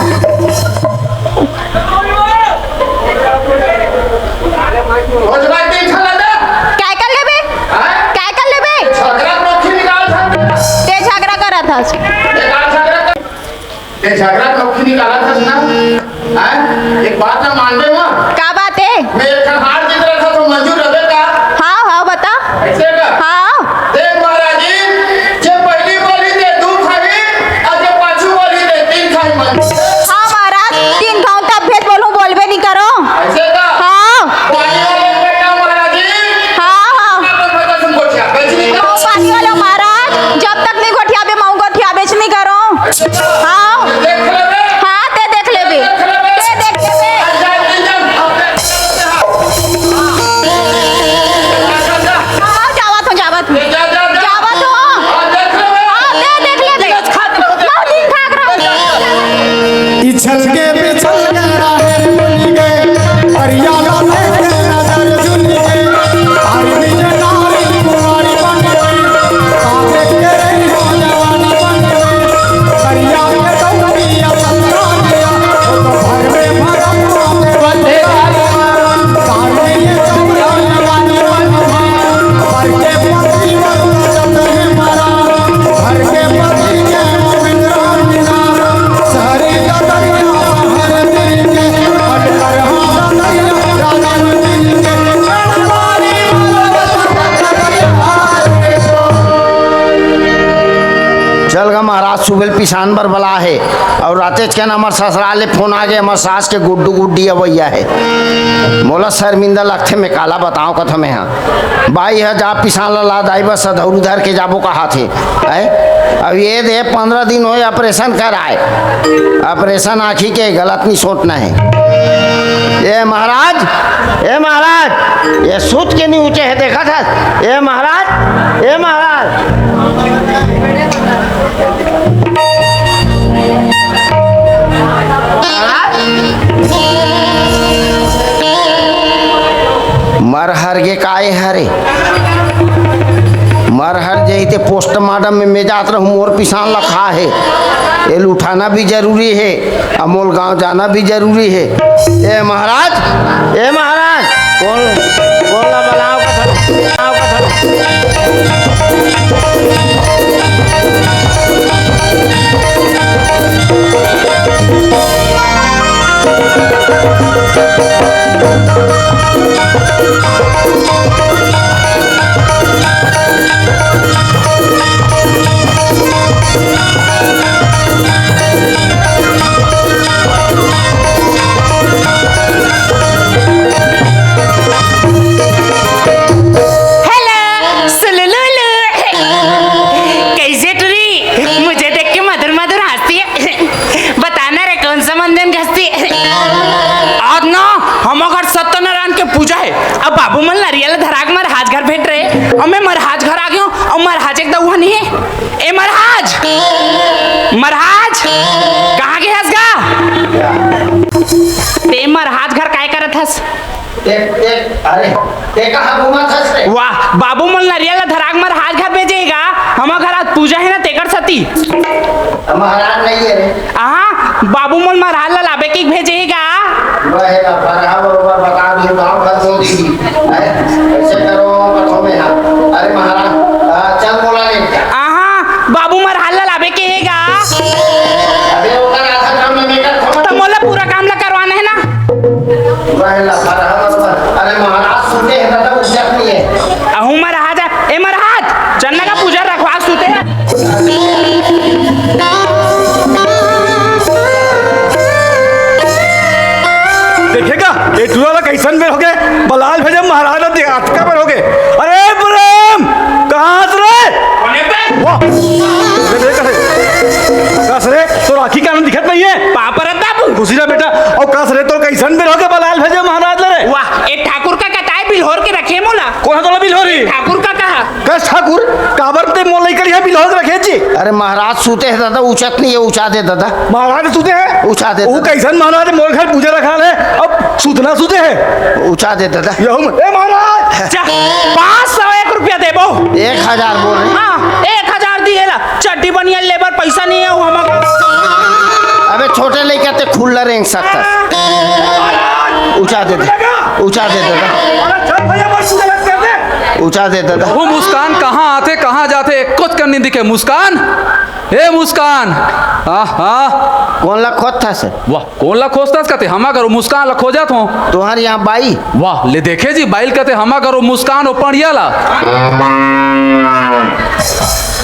भोजबाई तीन खाना दे। काय कर लेबे? हाँ? काय कर लेबे? झगड़ा नोखी निकाल झगड़ा। ते झगड़ा करत हस। निकाल झगड़ा कर। ते झगड़ा नोखी निकालत हस ना? हैं? एक बात ना मानबे मा? का बात है? मैं एक ठन हार जीत रखा तो मंजूर रहे का? हाँ, हाँ, बता। ऐसे का? हाँ। देख महाराज जी, जे पहली बोली ते दू खाई, और जे पाछू बोली ते तीन खाई मन। हाँ महाराज, तीन खाऊं तब भेद बोलूं, बोलबे नहीं करो। ऐसे का? हाँ। पानी वाले बेटा महाराज जी। हाँ, हाँ। आप बता तुम गोठिया बेच नहीं करो। हाँ, पानी वाले महाराज, जब तक नहीं गोठिया बे, मऊ गोठिया बेच नहीं करो। ऐसे का? हाँ। हाँ, ते देख लेबे। ते देख लेबे। हाँ, जावत हूँ, जावत हूँ। जावत हूँ। हाँ, ते देख लेबे। बहुत दिन ठाक रहो। इछल के बिछल के राहेर बन गए, करिया ला देख के नजर झुन गए। तारी निज नारी कुंवारी बन गए, का देख के रही हो जवानी बन गए। करिया के दौड़िया सतरा दिया, तो घर में भरम बंधे। तारी ये चौड़ा जवानी बन गए, भर के पति बन गए। चल गा महाराज, सुबह ले पिसान बर बला हे। अउ रातेच के ना हमर ससुराल ले फोन आ गे, हमर सास के गुड्डू गुड्डी अवइया हे। मोला शर्मिंदा लगथे, मैं काला बताओं कथों मैं हा। बाई ह जा पिसान ला ला दाई, बस सधौरू धर के जाबो कहाथे। हैं? अब ये दे पंद्रह दिन होए ऑपरेशन कराए। ऑपरेशन आँखी के, गलत नहीं सोचना है। ए महाराज, ए महाराज, ये सूत के नहीं ऊंचे है, देखा था? ए महाराज, ए महाराज। मर हर गे काय हरे? मर हर जही ते पोस्टमार्टम में मैं जात रहूं, मोर पिसान ला खा हे। एल उठाना भी जरूरी हे, अउ मोल गांव जाना भी जरूरी हे। ए महाराज, ए महाराज, कौन, कौन ला बलाओ का था? बलाओ का था? हेलो, सुलुलुलु। कैसे टुरी? मुझे देख के मधुर मधुर हंसती है। बताना रे, कौन सा मंदिर घसती? आज ना, हमर घर सत्यनारायण के पूजा है। अब बाबू मन नरियल धराक महाराज घर भेंट रहे। अब मैं महाराज घर आ गया हूँ। अब महाराज एक दउहा नहीं है। ए महाराज, महाराज, कहाँ गे हस गा? ते महाराज घर काय करत हस? एक, एक, अरे, ते कहाँ घूमत हस रे? वाह, बाबू मन नरियल ला धराक महाराज घर भेजे गा। हमर घर आज पूजा है ना, तेकर सती। महाराज नहीं है रे। आहा, बाबू मन महाराज ला लाबे के भेजे गा। वह है ना, फरहा बरोबर बता दी, गाँव भर बोल दी। हैं? ऐसे करो, कथो में हाँ। अरे महाराज, आ, चल बोला ले। आहा, बाबू महाराज ला लाबे के हे गा। अबे ओकर आधा काम में मैं करथों। त मोला पूरा काम ला करवाना है ना। वह ला, फरहा बरोबर। अरे महाराज सुते हैं, दादा, उठत नहीं है। अहू महाराज, ए महाराज, चन्ना का पूजा रखवा सुते हैं। देखे गा, ए टूरा ला कइसन बेर होगे, बलाल भेजे महाराज ला दे, अतका बेर होगे। अरे प्रेम, कहाँ हस रे? कोने पे? वाह, अरे बे, कस रे? कस रे, तोर आँखी कान दिखत नहीं है? पाँव परत बाबू। खुशी रह बेटा, अउ कस रे, तोर कइसन बेर होगे, बलाल भेजे महाराज ला रे? वाह, ए ठाकुर का कताय बिल्होर के रखे मोला। कोन ह तोला बिल्होरी? ठाकुर का कहा? कस ठाकुर, काबर ते मोर लइका ल इहाँ बिल्होर के रखे जी? अरे महाराज सूते हे दादा, उचत नहीं है, उचा दे दादा। महाराज सूते हे? उचा दे वो दादा। कइसन महाराज हे? मोर घर पूजा रखाल हे, अब सूतना सूते हे। उचा दे दादा। यहू में, ए महाराज! जा, पाँच सौ एक रुपया देबो। एक हजार बोल रहे। हाँ, एक हजार दिए ला। चड्डी बनियान लेबर पैसा नहीं है, वो हम अबे छोटे लइका ते खुल्ला रेंग सकता। उचा दे दे, उचा दे दे। अरे चल भैया, बस तू गलत कर दे। उचा दे दे। वो मुस्कान कहाँ आथे, कहाँ जाथे, कुछ कर नहीं दिखे। मुस्कान, ए मुस्कान, आहा। कोन ला खोजथस? वाह, कोन ला खोजथस कथे? हमा घर वो मुस्कान ला खोजत हों। तुहर यहाँ बाई? वाह, ले देखे जी, बाई ल कथे हमा घर वो मुस्कान, वो पड़िया ला।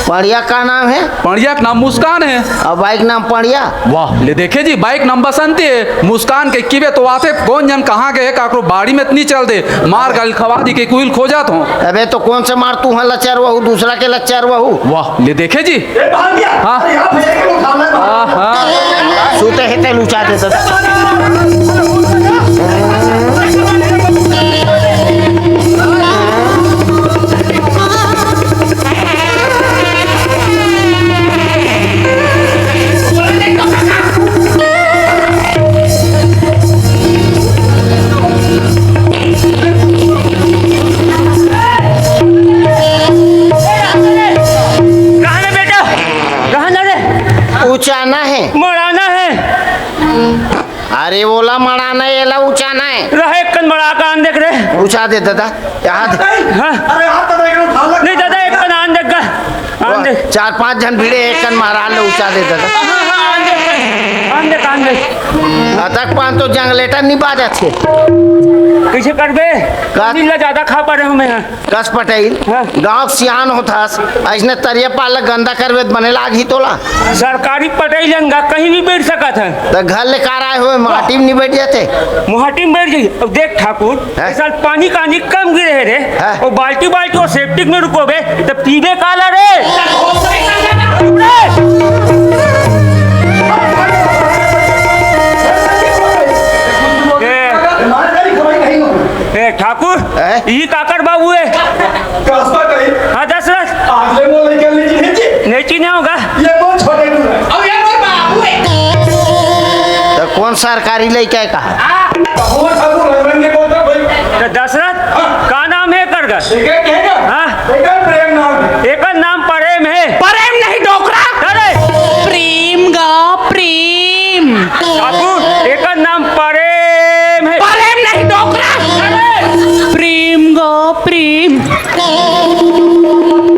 पड़िया का नाम है? पड़िया के नाम मुस्कान है। अउ बाई के नाम पड़िया? वाह, ले देखे जी, बाई के नाम बसंती है। मुस्कान के किबे तो आथे, कोन जन कहाँ गे हे, काकरो बाड़ी में त नहीं चल दे, मार गाली खवा दी के कुइल खोजत हों। अबे तो कोन से मार, तुहर ला चरवाहू, दूसरा के ला चरवाहू। वाह, ले देखे जी। ए, भाग गया। हाँ। आहा। सुते हे तेल उचा देता। कहाँ ना बेटा? कहाँ ना रे? उचाना हे। मड़ाना हे। अरे, ओला मड़ाना हे, एला उचाना हे। रहे एक कन मड़ा के आन देख रे। उचा दे दादा, यहाँ दे। हाँ। अरे, हाथ तो देख लो, भाला। नहीं दादा, एक कन आन देख गा। आन दे। चार पांच झन भिड़े, एक कन महाराज ले उचा दे दादा। हाँ, हाँ, आन दे। आन दे, आन दे। अतक पान तो जंगलेटर नहीं बाजत हे। कइसे करबे? का? नीला ज्यादा खा पा रहे हूँ मैं। कस पटेल, हाँ। गाँव के सियान होथस, अइसने तरिया पार ल गंदा करबे त बने लागही तोला। सरकारी पटेल जंगा कहीं भी बैठ सकत है। त घर ले कार आए हुए माटी में नहीं बैठ जाते। माटी में बैठ जाइए। अब देख ठाकुर, हाँ। इस साल पानी कानी कम गिरे हे रे। हाँ। वो बाल्टी बाल्टी वो सेप्टिक में रुकोबे, त पीबे काला रे? चुप रे। ए, ए, ठाकुर, हैं? ई काकर बाबू हे? कास्ता कही? हाँ, दशरथ। आज ले मोर लइका ले जी नहीं जी। नहीं चिन्हे होगा। ये मोर छोटे टूरा हे। अब ये मोर बाबू हे। त कौन सरकारी लइका हे का? हाँ। कहो ठाकुर, रंग रंग के बोलता भाई। त दशरथ, हाँ। का नाम हे एकर गा? एकर कहे ना? हाँ। एकर प्रेम नाम हे। एकर नाम प्रेम हे। प्रेम नहीं, डोकरा। अरे। प्रेम गा, प्रेम। बाबू, एकर नाम प्रेम हे। प्रेम नहीं, डोकरा। प्रेम गो प्रेम।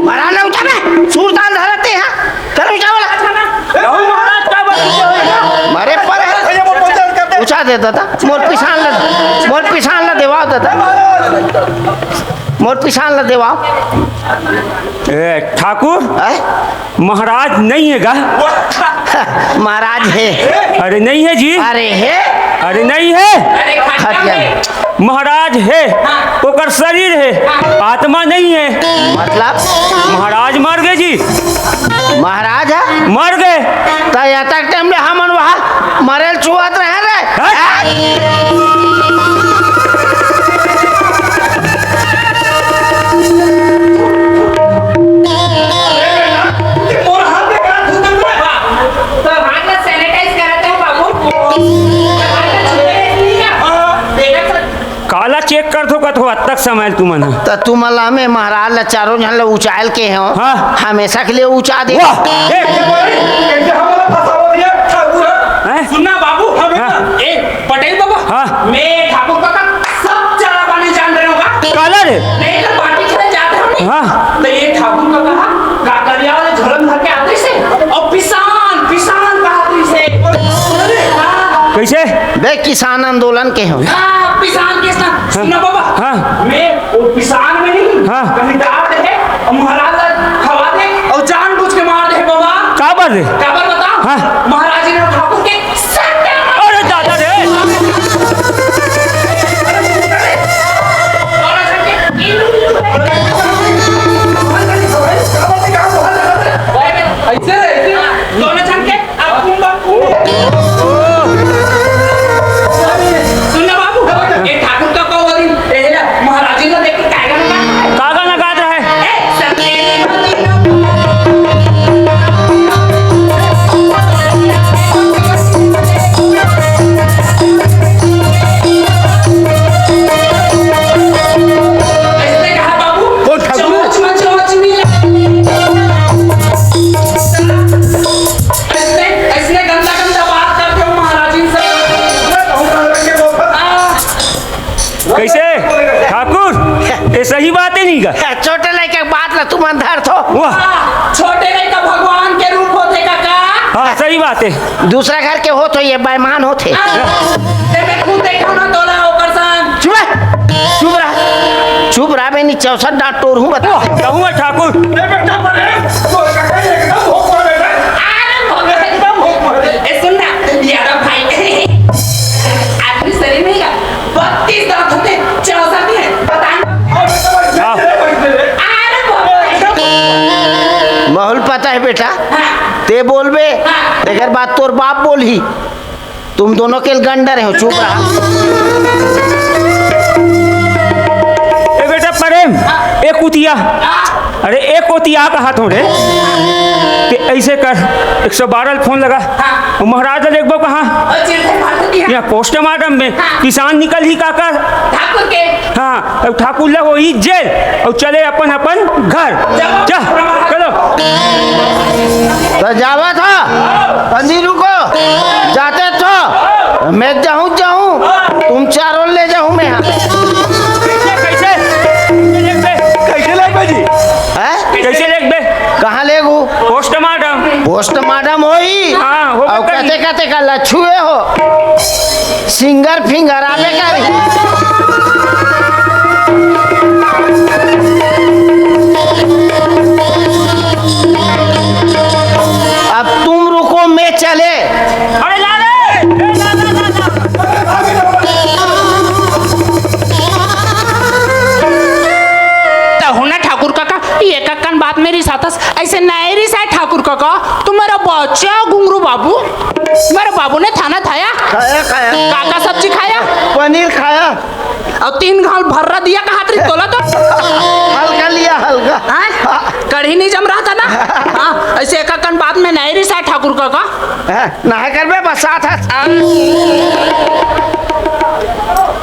महाराज ना उठा बे, सूरदान धरते हैं। कर उठा वाला। कहूँ महाराज का बस। मारे पर है। भैया, वो पूजा करते हैं। उठा दे दादा, मोर पिसान ला, मोर पिसान ला देवाओ दादा। मोर पिसान ला देवाओ। ए, ठाकुर, हैं? महाराज नहीं हे गा? महाराज हे। अरे नहीं हे जी। अरे हे। अरे नहीं हे। अरे खटिया में। महाराज हे, ओकर शरीर हे, आत्मा नहीं हे। मतलब? महाराज मर गे जी। महाराज हे? मर गे। त एतक टाइम ले हमन वहाँ मरेल चुहत रहे रे। हट। मोर हाथ में का थूकत हे? तो हाथ ला sanitize कराते हैं बाबू। हाथ ला छुए नहीं क्या? हाँ। देखा सर। काला check करथो कथो अतक समय तुमन ह। त तुमन ला में महाराज ला चारों झन ला उचाल के हो। हाँ। हमेशा के लिए उचा दे। वाह। ए, कैसे हमारा फंसावा दिया ठाकुर? हैं? सुनना बाबू, हमें हाँ। ना, ए, पटेल बाबा, हाँ। मैं ठाकुर काका सब चारा पानी जान रहे होगा। काला रे? मैं तो बाटी खेले जाते हम नहीं। हाँ। तो ये ठाकुर काका काकरिया वाले झोलन भर के आते से और पिसान, पिसान कहा आते से। हाँ। कैसे? बे किसान आंदोलन के हो। हाँ, पिसान के साथ। हाँ। सुना बाबा। हाँ। मैं वो पिसान में नहीं, हाँ। कहीं डाल दे और महाराज ला खवा दे और जानबूझ के मार दे बाबा। काबर रे? काबर बताओ? हाँ। महाराज जी ने ठाकुर के सर पे अरे दादा रे। ऐसे, ऐसे। दोनों झन के अब तुम बात सुन ना बाबू, ये ठाकुर का कहो अभी, ये ले, महाराज जी को देख के कायगा ना काट रहा है। कायगा ना काट रहा है। ए, सत्य। ऐसे कहा बाबू, कौन ठाकुर? चोंच में चोंच मिला। ऐसने, ऐसने गंदा, गंदा बात करते हो महाराजिन से। कैसे? ठाकुर, ये सही बात हे नहीं का? छोटे लइका के बात ला तुमन धरथो। वाह। छोटे लइका भगवान के रूप होथे काका। हाँ, सही बात हे। दूसरा घर के होत हो, ये बेईमान होथे। हाँ, ते मैं खुद देखा ना तोला ओकर संग। चुप रह, चुप रह, चुप रह, बे नी चौसठ डांट टोरहूँ बता। कहूँ ठाकुर। ए बेटा, बड़े, तोर काका एकदम भोग पड़ बेटा। अरे भोग, एकदम भोग पड़। ए सुन ना, यादव भाई, आदमी शरीर में का बत्तीस दांत होते, चौसठ नहीं है, पता नहीं। अरे भोग। माहौल पता है बेटा, हाँ। ते बोलबे, तेकर बाद तोर बाप बोलही। तुम दोनों के गंडर हो, चुप रहा। ए बेटा प्रेम, ए कुतिया, अरे ए कुतिया कहा थोड़े, ते ऐसे कर, एक सौ बारह फोन लगा, वो महाराज ला देखबो कहाँ? यहाँ पोस्टमार्टम में। किसान निकल ही का कर? ठाकुर के। हाँ, अब ठाकुर ला होही जेल, अउ चले अपन अपन घर। जा, चलो। त जावत ह, तनी रुको, जाते थो, मैं जाहूँ, जाहूँ, तुम चारों ले जाहूँ मैं। कैसे? कैसे लेगबे जी? हैं? कैसे लेगबे? कहाँ लेगू? पोस्टमार्टम। पोस्टमार्टम होई? हाँ, हो अउ कते कते का लछुए हो? सिंगर फिंगर आबे करी। अब तुम रुको, मैं चले। अरे ला रे, ए, ला, ला, ला, ला। त हो ना ठाकुर काका, ये कक्कन बात में रिसाथस, ऐसे नहीं रिसाय ठाकुर काका। तुम्हारा बच्चा घुंगरू बाबू, तुम्हारे बाबू ने थाना थाया? खाया, खाया। काका सब्जी खाया? पनीर खाया। अउ तीन घाल भर्रा दिया कहात रही तोला तो। हल्का लिया, हल्का। हाँ? कढ़ी नहीं जम रहा था ना? हाँ, ऐसे एक अकन बात में नहीं रिसाय ठाकुर काका। हाँ, ना करबे बसात है।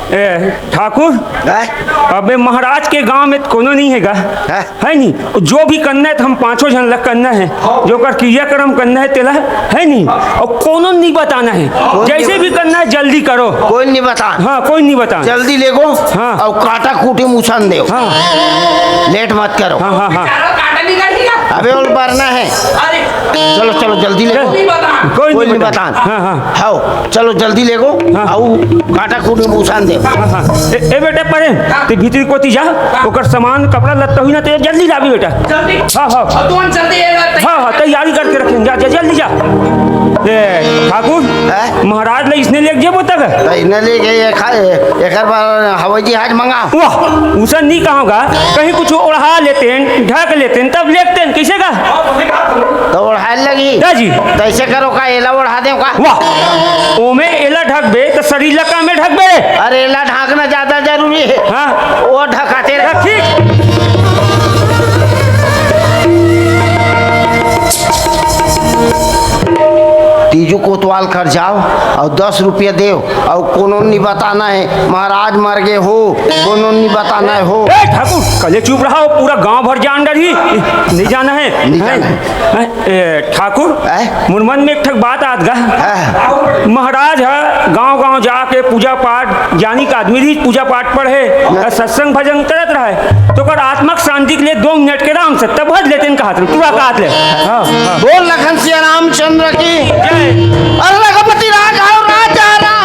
ए, ठाकुर, हैं? अबे महाराज के गांव में कोनो नहीं हेगा, हैं? है नहीं? जो भी करना है तो हम पांचों झन लग करना है, जो कर क्रियाक्रम करना है तेला, है नहीं? और कोनो नहीं बताना है, जैसे भी करना है जल्दी करो। कोई नहीं बता। हाँ, कोई नहीं बता। जल्दी लेगो। हाँ। और काटा कूटी मुसन दे। हाँ। लेट मत करो। हाँ, हाँ, हाँ। अबे ओल बरना है। चलो, चलो, जल्दी लेगो। कोई कोई नहीं नहीं बता। बता। हाँ, हाँ। हाओ, चलो जल्दी लेगो। हाँ। आऊ काटा कूटी मुसन दे। हाँ, हाँ। ए, ए बेटा परे, ते भीतरी कोती जा, ओकर सामान, कपड़ा लत्ता हुई ना, ते जल्दी लाबी बेटा। जल्दी। हाँ, हाँ। अब तुम जल्दी ये बात हाँ, हाँ, तैयारी करके रखेंगे। जा, जा, जल्दी जा। ए, ठाकुर, हैं? महाराज ले इसने लेके जेबो तक? तो इसने लेके ये खा-, एकर बार हवाई जहाज मंगा। वाह, उसन नहीं कहोगा, कहीं कुछ ओढ़ा लेते हैं, ढक लेते हैं, तब लेते हैं, कैसे का? तो ओढ़ाए लगी। जा जी। तो ऐसे करो का, एला ओढ़ा दे का? वाह, ओमे एला ढकबे, तो शरीर ला का में ढकबे रे? अरे, एला ढांकना ज्यादा जरूरी है। हाँ। वो ढकाते रहे। ठीक। तीजू कोतवाल कर जाओ और दस रुपया देव और कोनो नहीं बताना है, महाराज मर गए हो, कोनो नहीं बताना है हो। ए, ठाकुर, कले चुप रहा, पूरा गांव भर जान डरही, नहीं जाना है। नहीं जाना है। हैं? ए, ठाकुर, हैं? मोर मन में एक ठक बात आत गा। हैं? महाराज ह गांव-गांव जाके पूजा पाठ, ज्ञानी का आदमी रही, पूजा पाठ पढ़े, हैं? सत्संग भजन करत रहे, तो ओकर आत्मा के शांति के लिए दो मिनट के राम सत्ता भज लेते हैं, कहा था, पूरा कहा ले। हाँ, हाँ। बोल लखन सिया रामचंद्र की। जय। अरे रघुपति राघव राजा राम।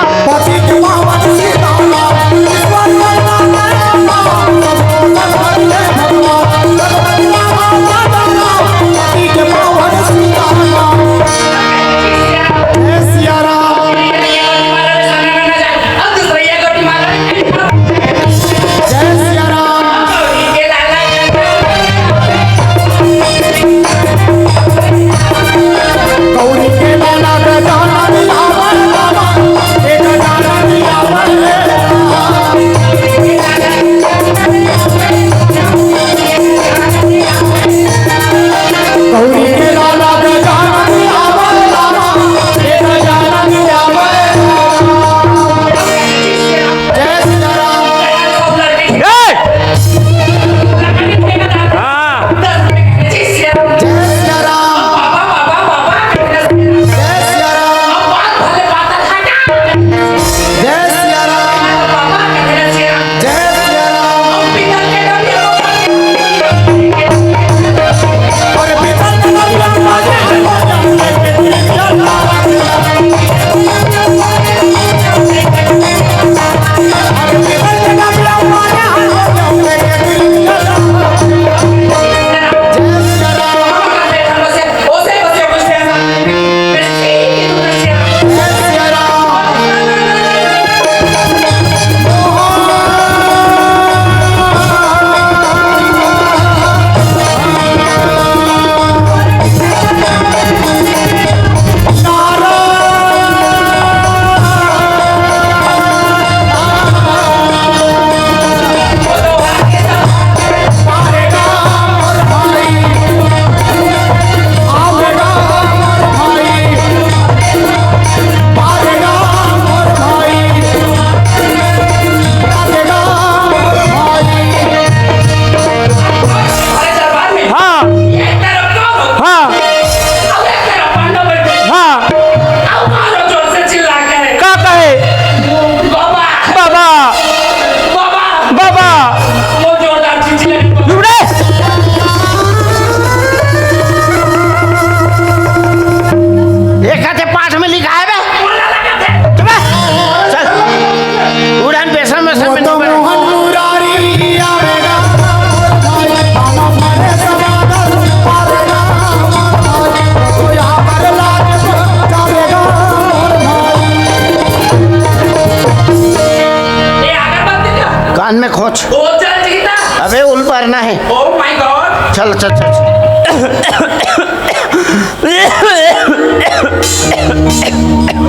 ओ चल जीता। अबे उल भरना है। Oh my God। चल, चल, चल, चल।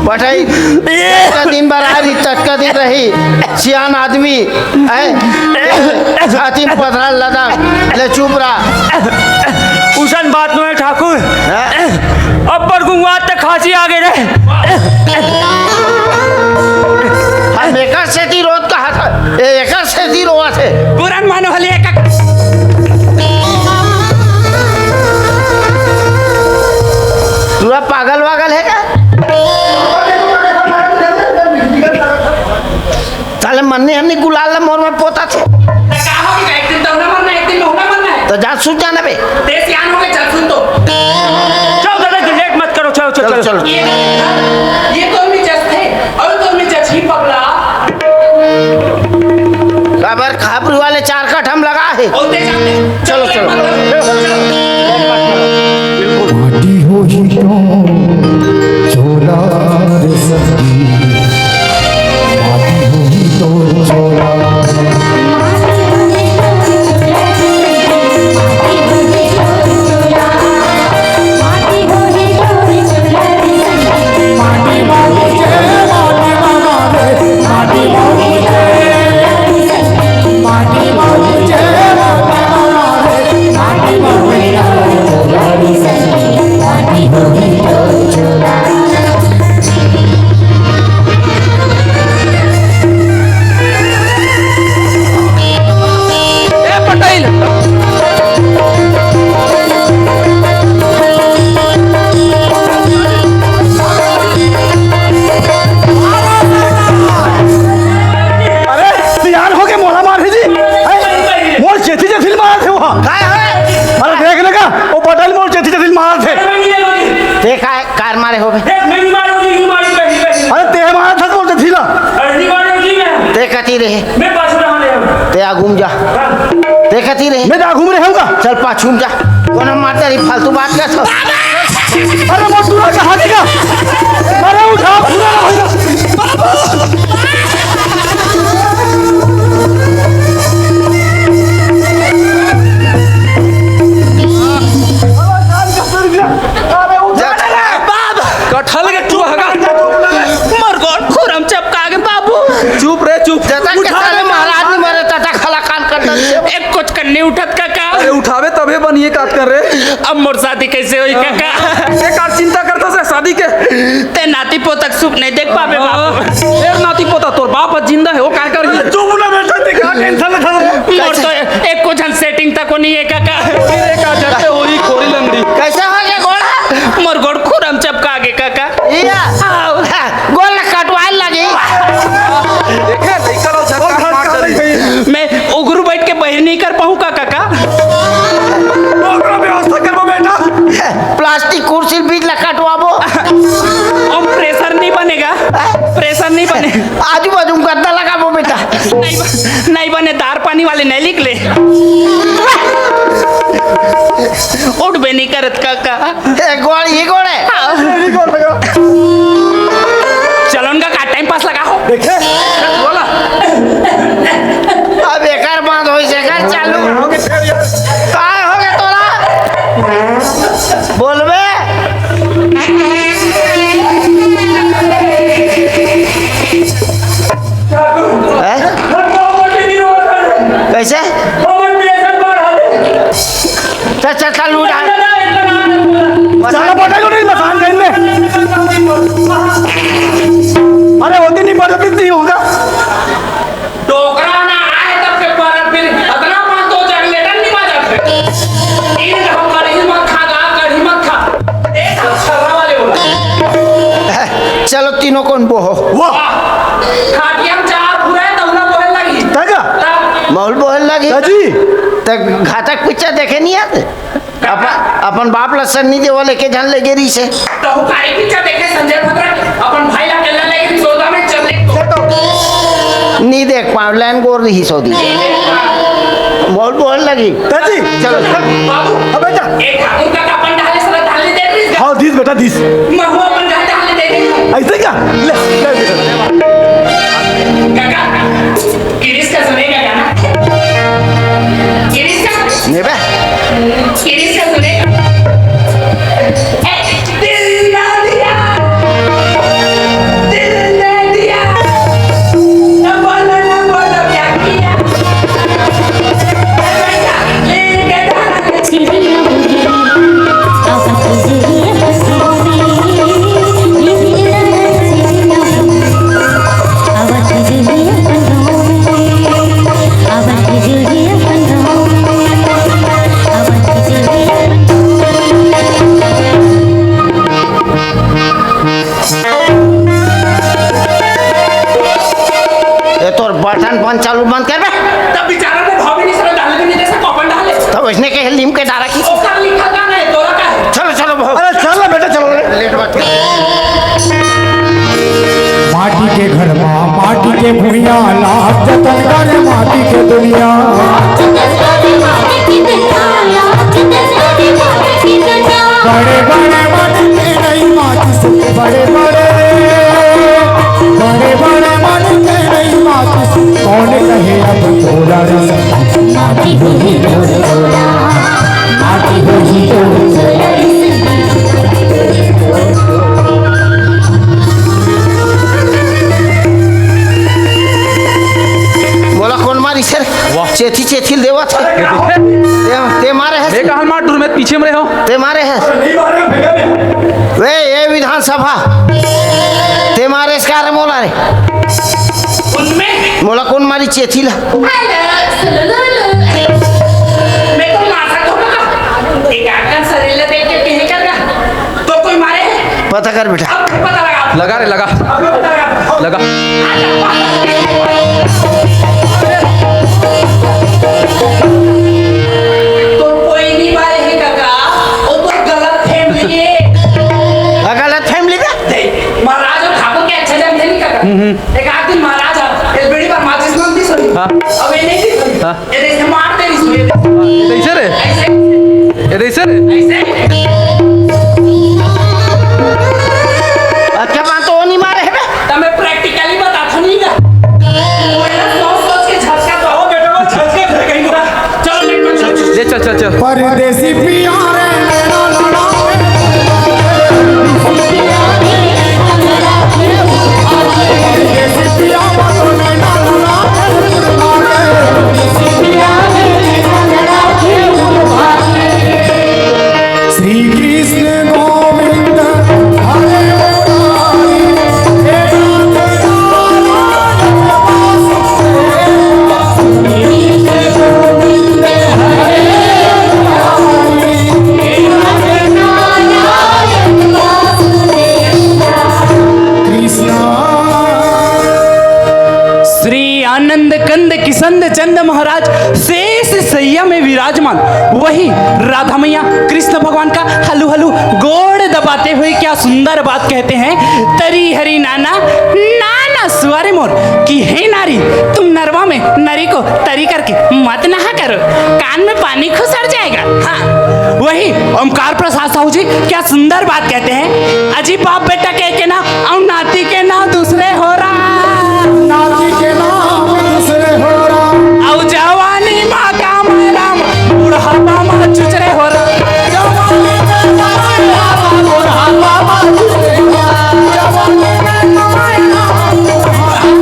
बटाई, ततका दिन बर आ रही, ततका दिन रही। सियान आदमी, हैं? छाती में पथरा लदा, ले चुप रहा। उसन बात नो है ठाकुर। हाँ? अब्बर गुंगवात तक खांसी आ गए रे। हम एकर सेती रोत कहा था, ए, एकर सेती रोवत हे। पुरान मानो हले एक। पूरा पागल वागल है का? साले मन्ने हमने गुलाल ला मोर में पोता थे। त का हो गया? एक दिन तो ना मरना, एक दिन तो ना मरना है। तो जा सूत जाना बे। ते सियान हो गए, चल सुन तो। चलो दादा जी, लेट मत करो, चलो, चलो, चलो, चलो। चलो। ये, ये तो भी जज थे, और तो भी जज ही पगला। काबर खाबरू वाले चार कट हम लगा है। और ते जाते। चलो, चलो। माटी होही तो चोला रे सखी, माटी होही तो चोला। ए पटेल। अरे, सियान हो के मोला मार ही जी। हैं? मोर चेती चेती मार थे वो। काय है? अरे, देख लेगा, वो पटेल मोर चेती चेती मार थे। ते काय कार मारे हो बे? देख, मैं नहीं मारूंगी, नहीं मारूंगी, पहली, पहली। अरे, ते मारा था तो बोलते थी ना। अरे, नहीं मारूंगी मैं। ते कती रहे? मैं पाछू रहा ले। ते आगू में जा। हाँ। ते कती रहे? मैं तो आगू में रहूंगा। चल, पाछू में जा। कोनो मारता रही, फालतू बात कर सब। अरे, वो टूरा कहाँ गया? अरे, उठा, टूरा ना होगा। अरे, उठा। जा। कटहल के चूहगा। मोर गोड़ खुरम चपका गे बाबू। चुप रे, चुप। जतन के उठा साले रे, महाराज उठा। नहीं मरे, ततक हला कान कर दे। एक कुछ कर नहीं उठत काका। अरे उठावे तबे बनिए काट कर रे। अब मोर शादी कैसे होई काका? ये का चिंता करता से शादी के? ते नाती पोतक सुख नहीं देख पाबे बाबू। हाँ, तेर नाती पोता तोर बाप जिंदा है, वो काय कर? चुप ना बेटा, ते का टेंशन लेता रे? मोर तो एक कुछ हम सेटिंग तक को नहीं है काका। फिर एक आ जाते होई खोरी लंगड़ी। कैसा हो गया घोड़ा? मोर गोड़ खुरम चपका गे काका। इया। आओ। हाँ, गोड़ ला कटवाए लगी। देखे, लइका लोग झटका मार डरी। मैं उगरू बैठ के बहिर नहीं कर पाऊँ का काका? ओकरा व्यवस्था करबो बेटा। प्लास्टिक कुर्सी बीच ला कटवाबो। हम प्रेशर नहीं बनेगा। प्रेशर नहीं बने। आजू बाजू में गद्दा लगाबो बेटा। नहीं ब-, नहीं बने, दार पानी वाले नहीं निकले। उठबे नहीं करत काका। ए, गोड़, ये गोड़ है। हाँ। ये गोड़ लगा। चलो उनका का टाइम पास लगा हो। देखे? बोला। अब एकर बंद होई से एकर चालू। काय हो गया तोरा? बोलबे? हैं? कैसे? चल, चल, चल, उठा। चल, पकड़ लो, नहीं, मसान गए में। अरे, होती नहीं, पड़ती नहीं होगा। डोकरा ना आए तब के परत फिर अतना पाँच दो चार लेटर नहीं मारा थे। इन हम कढ़ी मत खा गा, कढ़ी मत खा। एक हम छर्रा वाले बोला। चलो तीनों कोन बोहो। वाह। खाटिया में चार पूरा है, तौला बोहन लगी। तगा? तब? माहौल बोहन लगी। तजी? तक घातक पिक्चर देखे नहीं आते? अपन, अपन बाप ला सन्नी देओल एके झन ले गे रहिस हे। तहु काली पिक्चर देखे संजय भद्रा, अपन भाई ला अकेला ले गे सोदा में चल ले तो। नी देख पाव, लाइन गोर रहिस ओदी। मोल बोल लगी। चाची, चलो। बाबू, हाँ बेटा। एक ठाकुर का अपन ढाले सला ढाले दे रही है। हाँ, दीस बेटा, दीस। महू अपन ढाले दे रही है। ऐसे क्या? ले, ले बेटा। काका, किरिस का सुनेगा गाना? ए बे। किरी से सुने। ए, दिल ना दिया, दिल दे दिया। ना बोलो, ना बोलो, क्या किया? ले के जा। ए, तोर बटन बंद चालू बंद कर बे। तब बेचारा ने भाभी नहीं समझ डाले, तो नहीं जैसे कॉपन डाले। तब उसने कहे लीम के डारा की। ओकर लिखा का नहीं, तोरा का है? चलो, चलो, बहुत। अरे, चल ना बेटा, चलो रे। लेट मत कर। माटी के घर मा, माटी के भुइयां, लाज जतन कर माटी के दुनिया। बड़े बड़े मन के नहीं माचिस, बड़े बड़े, बड़े बड़े मन के नहीं माचिस। कौन कहे अब तोला रे सखी, माटी होही तोर तोला, माटी होही तोर तोला रे सखी। मोला कोन मारिस रे? वाह। चेथी चेथी देवत हे। ते, ते मारे हे। मैं कहाँ मार दूर, मैं पीछे में रहे हो। ते मारे हे। वे, ये विधानसभा। ते मारे इसका रे मोला रे। उनमें? मोला कोन मारी चेथी ला? मैं तो मार सकता हूँ। एक आदमी शरीर ला देख के कहीं कर रहा। तो कोई मारे है? पता कर बेटा। अब पता लगा। लगा रे, लगा। अब पता लगा। लगा। तो कोई नहीं मारे है काका, वो तो गलत फहमी है। हाँ, गलत फहमी का? देख, महाराज और ठाकुर के अच्छे जन थे नहीं काका। हम्म, हम्म। एक आदमी महाराज है, इस बीड़ी पर माचिस मांगती सुनी। हाँ। अब ये नहीं थी सुनी। हाँ। ये देख, मार दे इसको, ये देख। हाँ, ये कैसे रे? ऐसे। ये कैसे रे? ऐसे। अच्छा, बात तो नहीं मारे है बे। तो मैं practically बताता नहीं ना। वो है ना, सोच सोच के झटका तो हो बेटा, वो झटका घर कहीं का। चलो, लेट मत चलो। ले चल, चल, चल। परदेसी पिया रे, मेरा लड़ा। श्री कृष्ण गोविंद हरे मुरारी, हे नाथ नारायण वासुदेव। कृष्णा। श्री आनंद कंद किसंद चंद महाराज शेष सैया में विराजमान, वही राधा मैया कृष्ण भगवान का हलू हलू गोड़ दबाते हुए क्या सुंदर बात कहते हैं। तरी हरी नाना, नाना सुअरे मोर, कि हे नारी, तुम नरवा में नरी को तरी करके मत नहा करो, कान में पानी घुसर जाएगा। हाँ, वही ओमकार प्रसाद साहू जी क्या सुंदर बात कहते हैं। अजी बाप बेटा कह के ना, और नाती के ना दूसरे हो रहा। नाती के ना दूसरे हो रहा। और जवानी माँ का मैदान, बुढ़ापा माँ चुचरे हो रहा। जवानी माँ का मैदान, बुढ़ापा माँ चुचरे हो रहा। जवानी माँ का मैदान, बुढ़ापा माँ चुचरे हो रहा।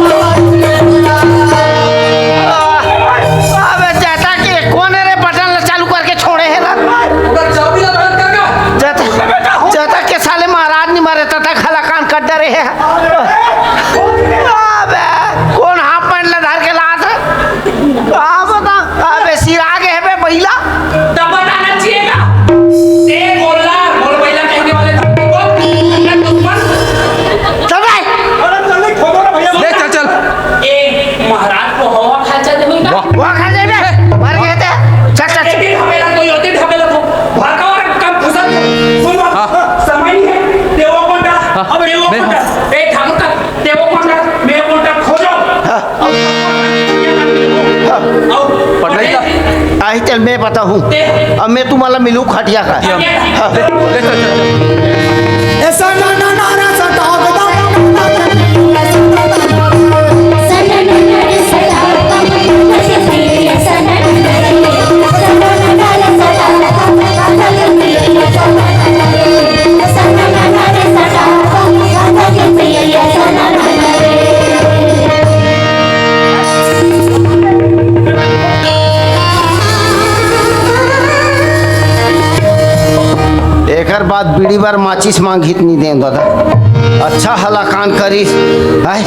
अबे दादा के कोन रे बटन ला चालू करके छोड़े हे ला? उधर चाबी ला बंद कर का? जत-, जत के साले महाराज नहीं मरे, तत घला कान कट डरे हे। अबे, कोन हाफ पैंट ला धर के लात हे? का बता? अबे, सिरा गे हे बे, बइला। तब बताना चाहिए ना। ते बोलना, बोल बइला कहने वाले धरती को, अपना दुश्मन। चल भाई। अरे, चल, नहीं, खोदो ना भैया। ले, चल, चल। ए, महाराज को हवा खा चल, जमीन का। वाह। वो खा जाए बे, मर गए थे। चल, चल, चल। एक दिन हमें ना कोई होती, हमें ना तो भड़काओ ना, कम फुसर। सुन बात, हाँ। समय नहीं है, देवो कोंडा, हाँ। अब देवो मैं कोंडा। ए, ठाकुर का, देवो कोंडा, मैं कोंडा खोजो। हाँ। आओ। आओ। पढ़ाई का। आही चल, मैं बताहूँ। दे। अब मैं तुम्हाला मिलू खटिया का। हाँ। ले, ले, चल, चल, चल। ऐसा ना, ना, ना, ना, सताओ, बताओ। सनन नर सदा पवन पद प्रिय सनन नर, सनन नर बाद बीड़ी बर माचिस मांगिस त नी देंव दादा। अच्छा हलाकान करिस। आय,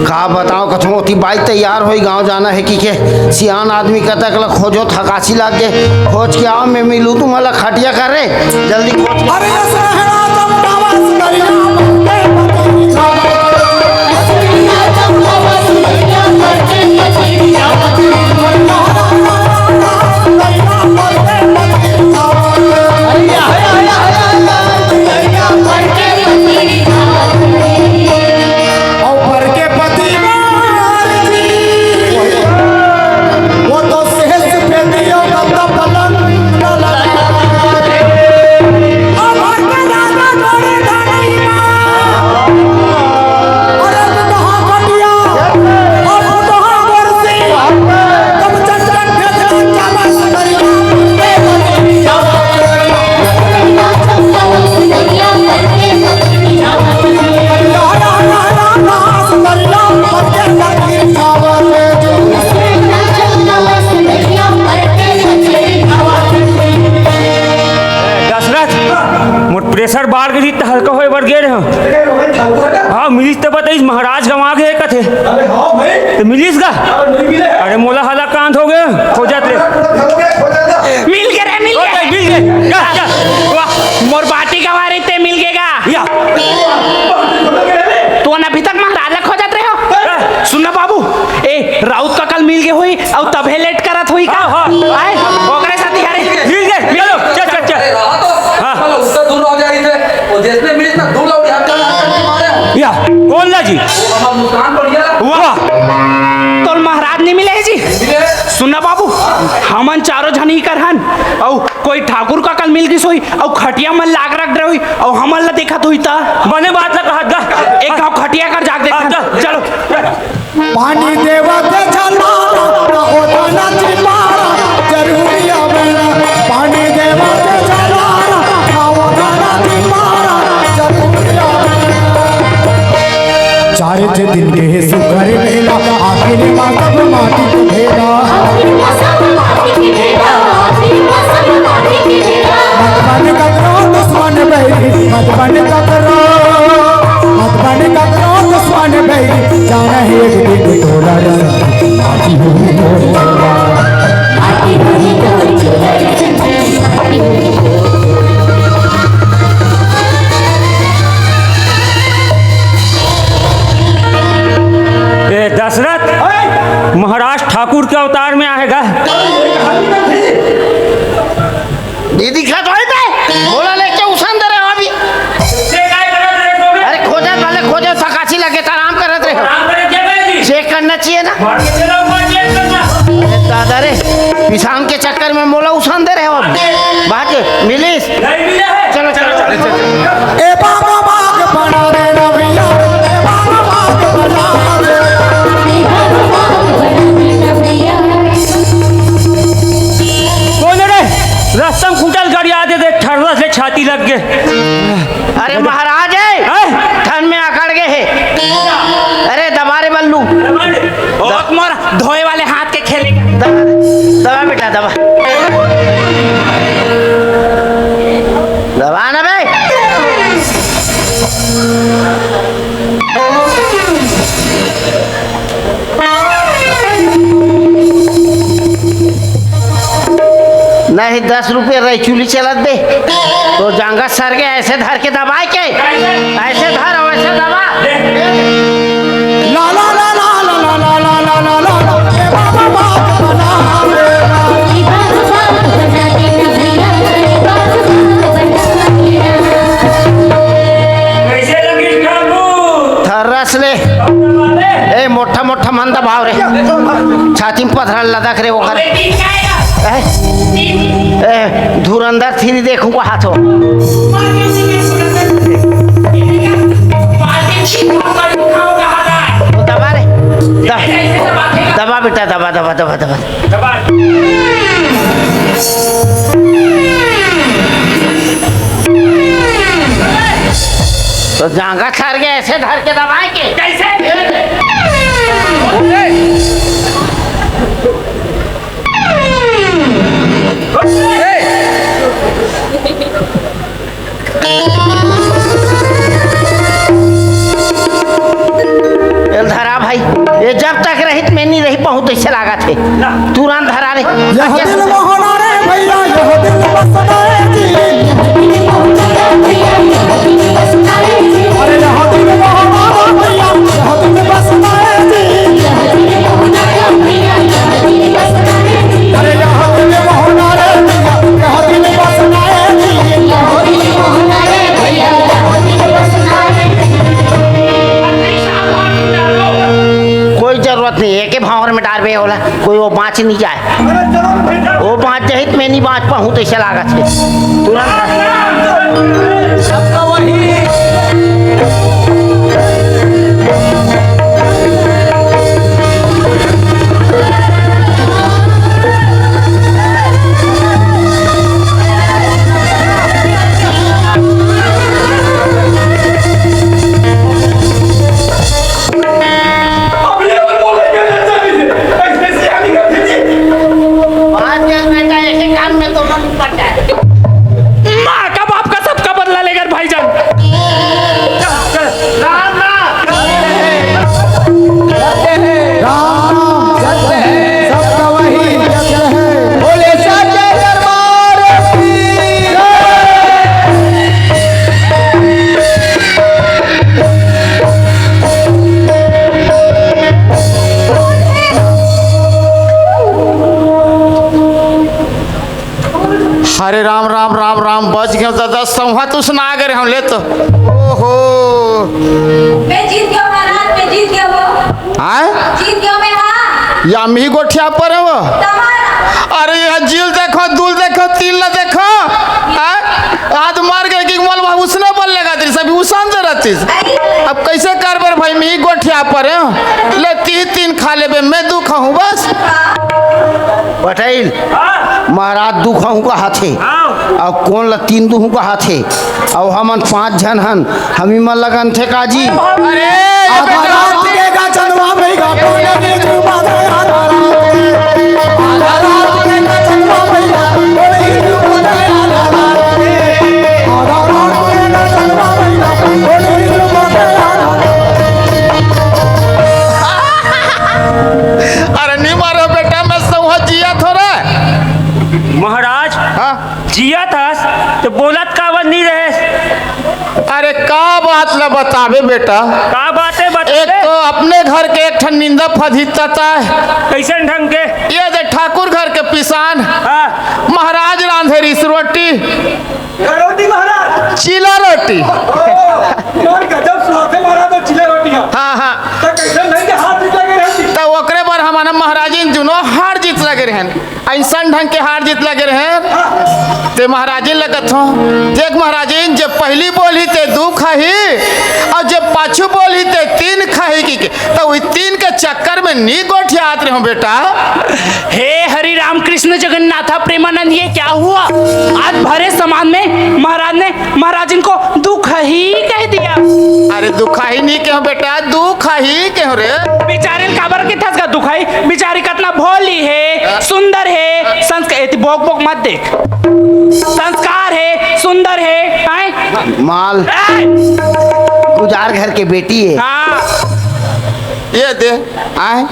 का बतांव, कथों ओती बाई तैयार होई, गांव जाना हे कहिके। सियान आदमी कतक ला खोजों, थकासी लाग गे। खोज के आव, मैं मिलूं तुमन ला खटिया कर रे। जल्दी खोज के। अरे, ऐसा है ना, जब टावर से करिया, दशरथ, मोर प्रेशर बाढ़ गे रहिस त हल्का होय बर गे रहेंव। हाँ, मिलिस त बताइस महाराज गंवा गे हे कथे। अरे हाँ भाई। त मिलिस गा? अरे नहीं मिले। अरे मोला हलाकान हो गे, खोजत रे। मिल गे रे, मिल गे। मिल गे। जा, जा। वाह। मोर बाटी गंवा रहिस ते मिल गे गा। या। तुमन अभी तक महाराज ला खोजत रहे हो? हाँ। सुन ना बाबू, ए राउत काका ल मिल गे होही अउ तभे लेट करत होही का? हाँ, हाँ। आय, ओकरे साथी हरे। मिल गे, मिल गे। चल, चल, चल। अरे रहा तो, हाँ। साला उससे दूर हो जाए थे। वो जैसे मिली ना, दूर हो गया, हल्का हल्का करके मारे। या, कौन ला जी? वो हमारा मुस्कान बढ़िया ला। वाह। तोल महाराज नहीं मिले हे जी? मिले। सुन ना बाबू, हमन चारों झन ही कर हन, अउ कोई ठाकुर काका ल मिल गिस होही, अउ खटिया मन लाग रख रहे होही, अउ हमन ला देखत होही त? बने बात ला कहत गा। एक घाव खटिया कर जाके देखत हन। हाँ, जा। चलो। पानी देवा के जलारा, ना होता ना चिपारा, जरूरी आवेला। पानी देवा के जलारा, ना होता ना चिपारा, जरूरी आवेला। चार छह दिन के सुघर मेला, आखिर मा सब माटी के ढेला। आखिर मा सब माटी के ढेला, आखिर मा सब माटी के ढेला। मत बन ककरो दुश्मन बैरी, मत बन ककरो, मत बन ककरो दुश्मन बैरी। जाना है एक दिन तोरा रंग, माटी होई तोर चेला। माटी होई तोर चेला। ए दशरथ, महाराज ठाकुर के अवतार में आहे गा। ये दिखा तो है बे, बोला लेके उसन दे रहे हो अभी। अरे खोजा, पहले खोजा, थकासी लगे त आराम करत रहे हो। चेक करना चाहिए ना। अरे दादा रे, पिसान के चक्कर में मोला उसन दे रहे हो अभी। बात मिलिस। चलो, चलो, चलो, चलो। ए बाबा बाग बना देना भैया, ए बाबा बाग बना देना। कौन रे? रस्ता म खूंटा ल गड़िया दे दे, ठर्रस ले छाती लग गे। अरे महाराज हे, हैं? ठन में अकड़ गे हे। अरे दबा रे बल्लू। बहुत मोर धोए वाले हाथ के खेले। दबा, दबा बेटा, दबा। दबा ना बे। नहीं, दस रुपया रही चुली चलत दे। तो जांगा सर के ऐसे धर के दबाए के, ऐसे धर, वैसे दबा। ला, ला, ला, ला। कैसे लगी ठाकुर? थर्रस ले। ए, मोटा मोटा मन दबाव रे। छाती में पथरा लदक रे ओकर। ए, ए, धुरंधर थ्री देखूंगा हाथों। दबा रे। द-, दबा बेटा, दबा, दबा, दबा, दबा। तो जांगा सर के ऐसे धर के दबाए के। कैसे? एल धरा भाई, ये जब तक रहित में नहीं रही, बहुत ऐसे लागत हे। तुरंत धरा रे। यह दिल मोहना रे भैया, यह दिल बसना रे जी। अरे यह दिल मोहना रे भैया, यह दिल बसना रे जी। अरे यह दिल मोहना रे भैया, यह दिल बसना रे जी। कोई जरूरत नहीं है कि भंवर में डारबे ओला, कोई वो बाँच नहीं जाए। वो बाँच जाही त मैं नहीं बाँच पाहूँ, तइसे लागत हे। तुरंत। सबका वही। अब ये मत बोले, क्या चाचा जी? ऐसे सियानी का फिर बात कर बेटा, एक ही काम में दोनों निपट जाए। माँ का बाप का सबका बदला लेकर भाईजान। चल, चल। राम, राम। राम, राम। सत्य है। सबका वही सत्य है। बोले सच्चे दरबार की। हरे राम, राम, राम, राम, बच गेंव दादा, सौंहा तुसना गे रेहेंव ले तो। ओहो। मैं जीत गेंव महाराज, मैं जीत गेंव वो। आय? जीत गेंव मैं, हाँ। या मी गोठिया परेंव। तमारा। अरे, ये जिल देखो, दुल देखो, तिल ला देखो। आय? आज मर गे कि मोला उसने बल लगा दिस, अभी उसन दे रहतिस। अरे। अब कइसे करबे भाई, मी गोठिया परेंव। ले तीन, तीन खा लेबे, मैं दू खाहूँ बस। हाँ। पटेल, हाँ। महाराज दू खाहूँ कहत हे। हाँ। अउ कोन ल तीन दूहूँ कहत हे? अउ हमन पाँच झन हन, हमी मन लगन थे काजी। अरे, ये आधा बेटा। रात के का चंदवा भई का, कोने में चुमा दे आधा रात के। आधा रात के का चंदवा भई का, कोने में चुमा दे आधा रात के। आधा रात के का चंदवा भई का, कोने में चुमा दे आधा रात के। अरे, नी मारो बेटा, मैं सौंहा जियत हों रे। महाराज, हाँ? जियत हस, त बोलत काबर नी रहेस? अरे, का बात ल बताबे बेटा? का बात हे, बता एक दे। तो अपने घर के एक ठन निंदा फधित तता हे। कइसन ढंग के? ये दे ठाकुर घर के पिसान। हाँ। महाराज रांधे रिहिस रोटी। का रोटी महाराज? चीला रोटी। ओ, यार गजब स्वाद हे महाराज, वो चीला रोटी हे। हाँ, हाँ। त कइसन ढंग के हार जीत लगे रहेन? त ओकरे बर हमन महाराजिन दुनों हार जीत लगे रहेन। अइसन ढंग के हार जीत लगे रहेन। ते महाराजिन ल कथों, देख महाराजिन, जे पहिली बोलही ते दू खाही, अउ जे पाछू बोलही ते तीन खाही कहिके, त उही तीन के चक्कर में नी गोठियात रेहेंव बेटा। हे हरि राम कृष्ण जगन्नाथा प्रेमानंद, ये क्या हुआ? आज भरे समाज में महाराज ने महाराजिन को दुखाही कह दिया। अरे दुखाही नी केहेंव बेटा, दुखाही केहेंव रे। बिचारी ल काबर कथस गा दुखाही? बिचारी कतना भोली हे, सुंदर हे, संस्क-, एती बोक बोक मत देख। संस्कार हे, सुंदर हे, आय? माल। आय? गुजार घर के बेटी हे। हाँ। ये दे, आय?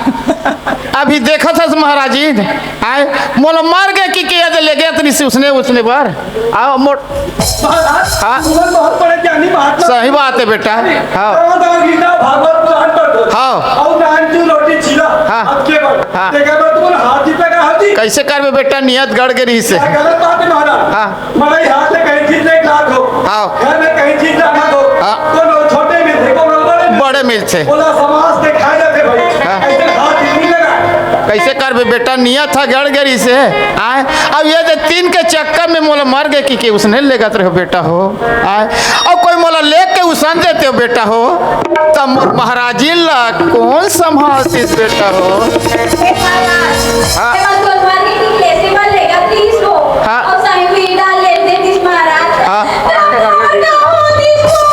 अभी देखत हस महाराजिन, आय? मोला मर गे कि, कि ये दे ले गे अतनी से उसने, उसने बर। आओ मोट। महाराज, हाँ। तुमन बहुत बड़े ज्ञानी महात्मा। सही बात हे बेटा। हाँ। गाँव गाँव गीता, भागवत, पुराण पढ़ दो। हाँ। अउ नान चू रोटी चीला, हाँ। अतके बर। हाँ। तेकर बर तुमन हार जीत लगा हार जीत। कइसे करबे बेटा, नियत गड़ गे रिहिस हे। गलत बात हे महाराज। हाँ। मड़ई हाथ ले कहीं चीज नहीं लाग हो। हाँ। घर में कहीं चीज ना लाग हो। हाँ। कोनो छोटे मिलथे, कोनो बड़े मिलथे। बड़े मिलथे। ओला समाज देखाए जाथे भाई। हाँ। अइसे हार जीत नहीं लगा। कइसे करबे बेटा, नियत ह गड़ गे रिहिस हे। आय, अब ये दे तीन के चक्कर में मोला मर गे कि, कि उसने लेगत रहो बेटा हो। आय, अउ कोई मोला लेके उसन देते हो बेटा हो, त मोर महाराजिन ला कोन संभालतिस बेटा हो? हे महाराज, हाँ। हे बलवानी की प्लेसी पर लेगा तीस को, हाँ। अउ साईं भी डाल लेते तीस महाराज। हाँ। तो हमारा का हो तीस को?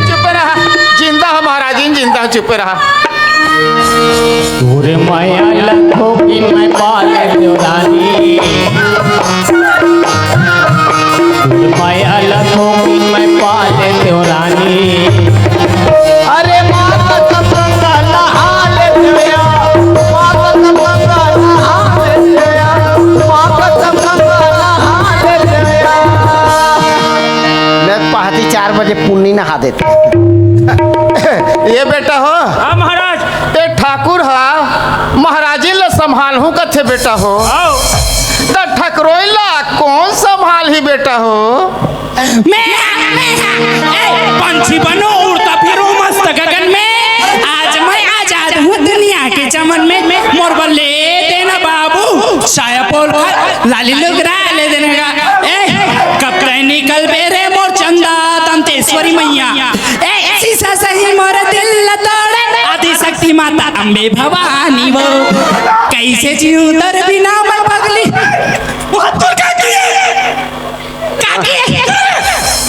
चुप रहा, जिंदा हो महाराजिन, जिंदा हो, चुप रहा। तोरे मया ल थोकिन मैं पाले देव रानी, अलखों की मैं पा लेते हो रानी। अरे माँ कसम गंगा नहा लेते हो यार, माँ कसम गंगा नहा लेते हो यार, माँ कसम गंगा नहा लेते हो यार। मैं पहाती चार बजे पुन्नी नहा देते। ये बेटा हो, हाँ महाराज। ये ठाकुर हा महाराजी ला संभालहूँ कथे बेटा हो। आओ। त ठकरोई ला कौन संभालही बेटा हो? मैं, मैं, ए, पंछी बनो उड़ता फिरूं मस्त गगन में। आज मैं आजाद हूँ दुनिया के चमन में। मोर बल्ले देना बाबू, साया पोल कर, लाली लुगरा ले देने का। ए, कब तय निकल बेरे मोर चंदा, दंतेश्वरी मैया। ए, शीशा सही मोर दिल तोड़े, आदि शक्ति माता अम्बे भवानी वो। कैसे जीऊं दर बिना मैं पगली। वो तो क्या किए? काकी,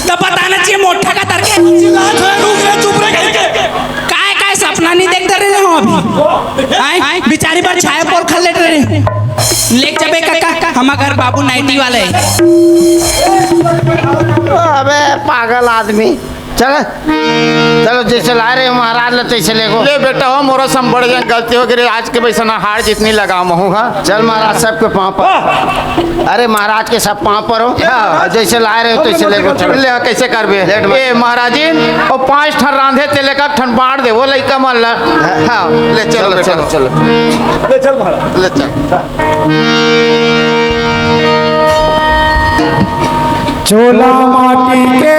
त बताना चाहिए मोठा का तरके। चिल्लात है, रुक रे, चुप रे करके। काय, काय सपना नहीं देखते रहे हो अभी? आए, बिचारी पर छाया पोल खा लेते रहे। लेके जाबे काका, हम घर बाबू नाइटी वाले। अबे पागल आदमी, चल। चलो, जैसे लाए रहे हो महाराज ला, तैसे लेगो। ले बेटा हो, मोरा से बड़ जन गलती हो गई, आज के वैसा ना हार जितनी लगा महू हा। चल महाराज, सबके पाँव पर। अरे महाराज के सब पाँव पर हो। हाँ। जैसे लाए रहे हो, तैसे लेगो। चलो। ले, कैसे करबे? लेट मत। ए महाराजिन, ओ पाँच ठन रांधे ते लेकर ठन बांट दे, वो लइका मन ला। हाँ, ले चलो चलो, बेटा। चलो, चलो। ले चल महाराज। ले चल। चोला माटी के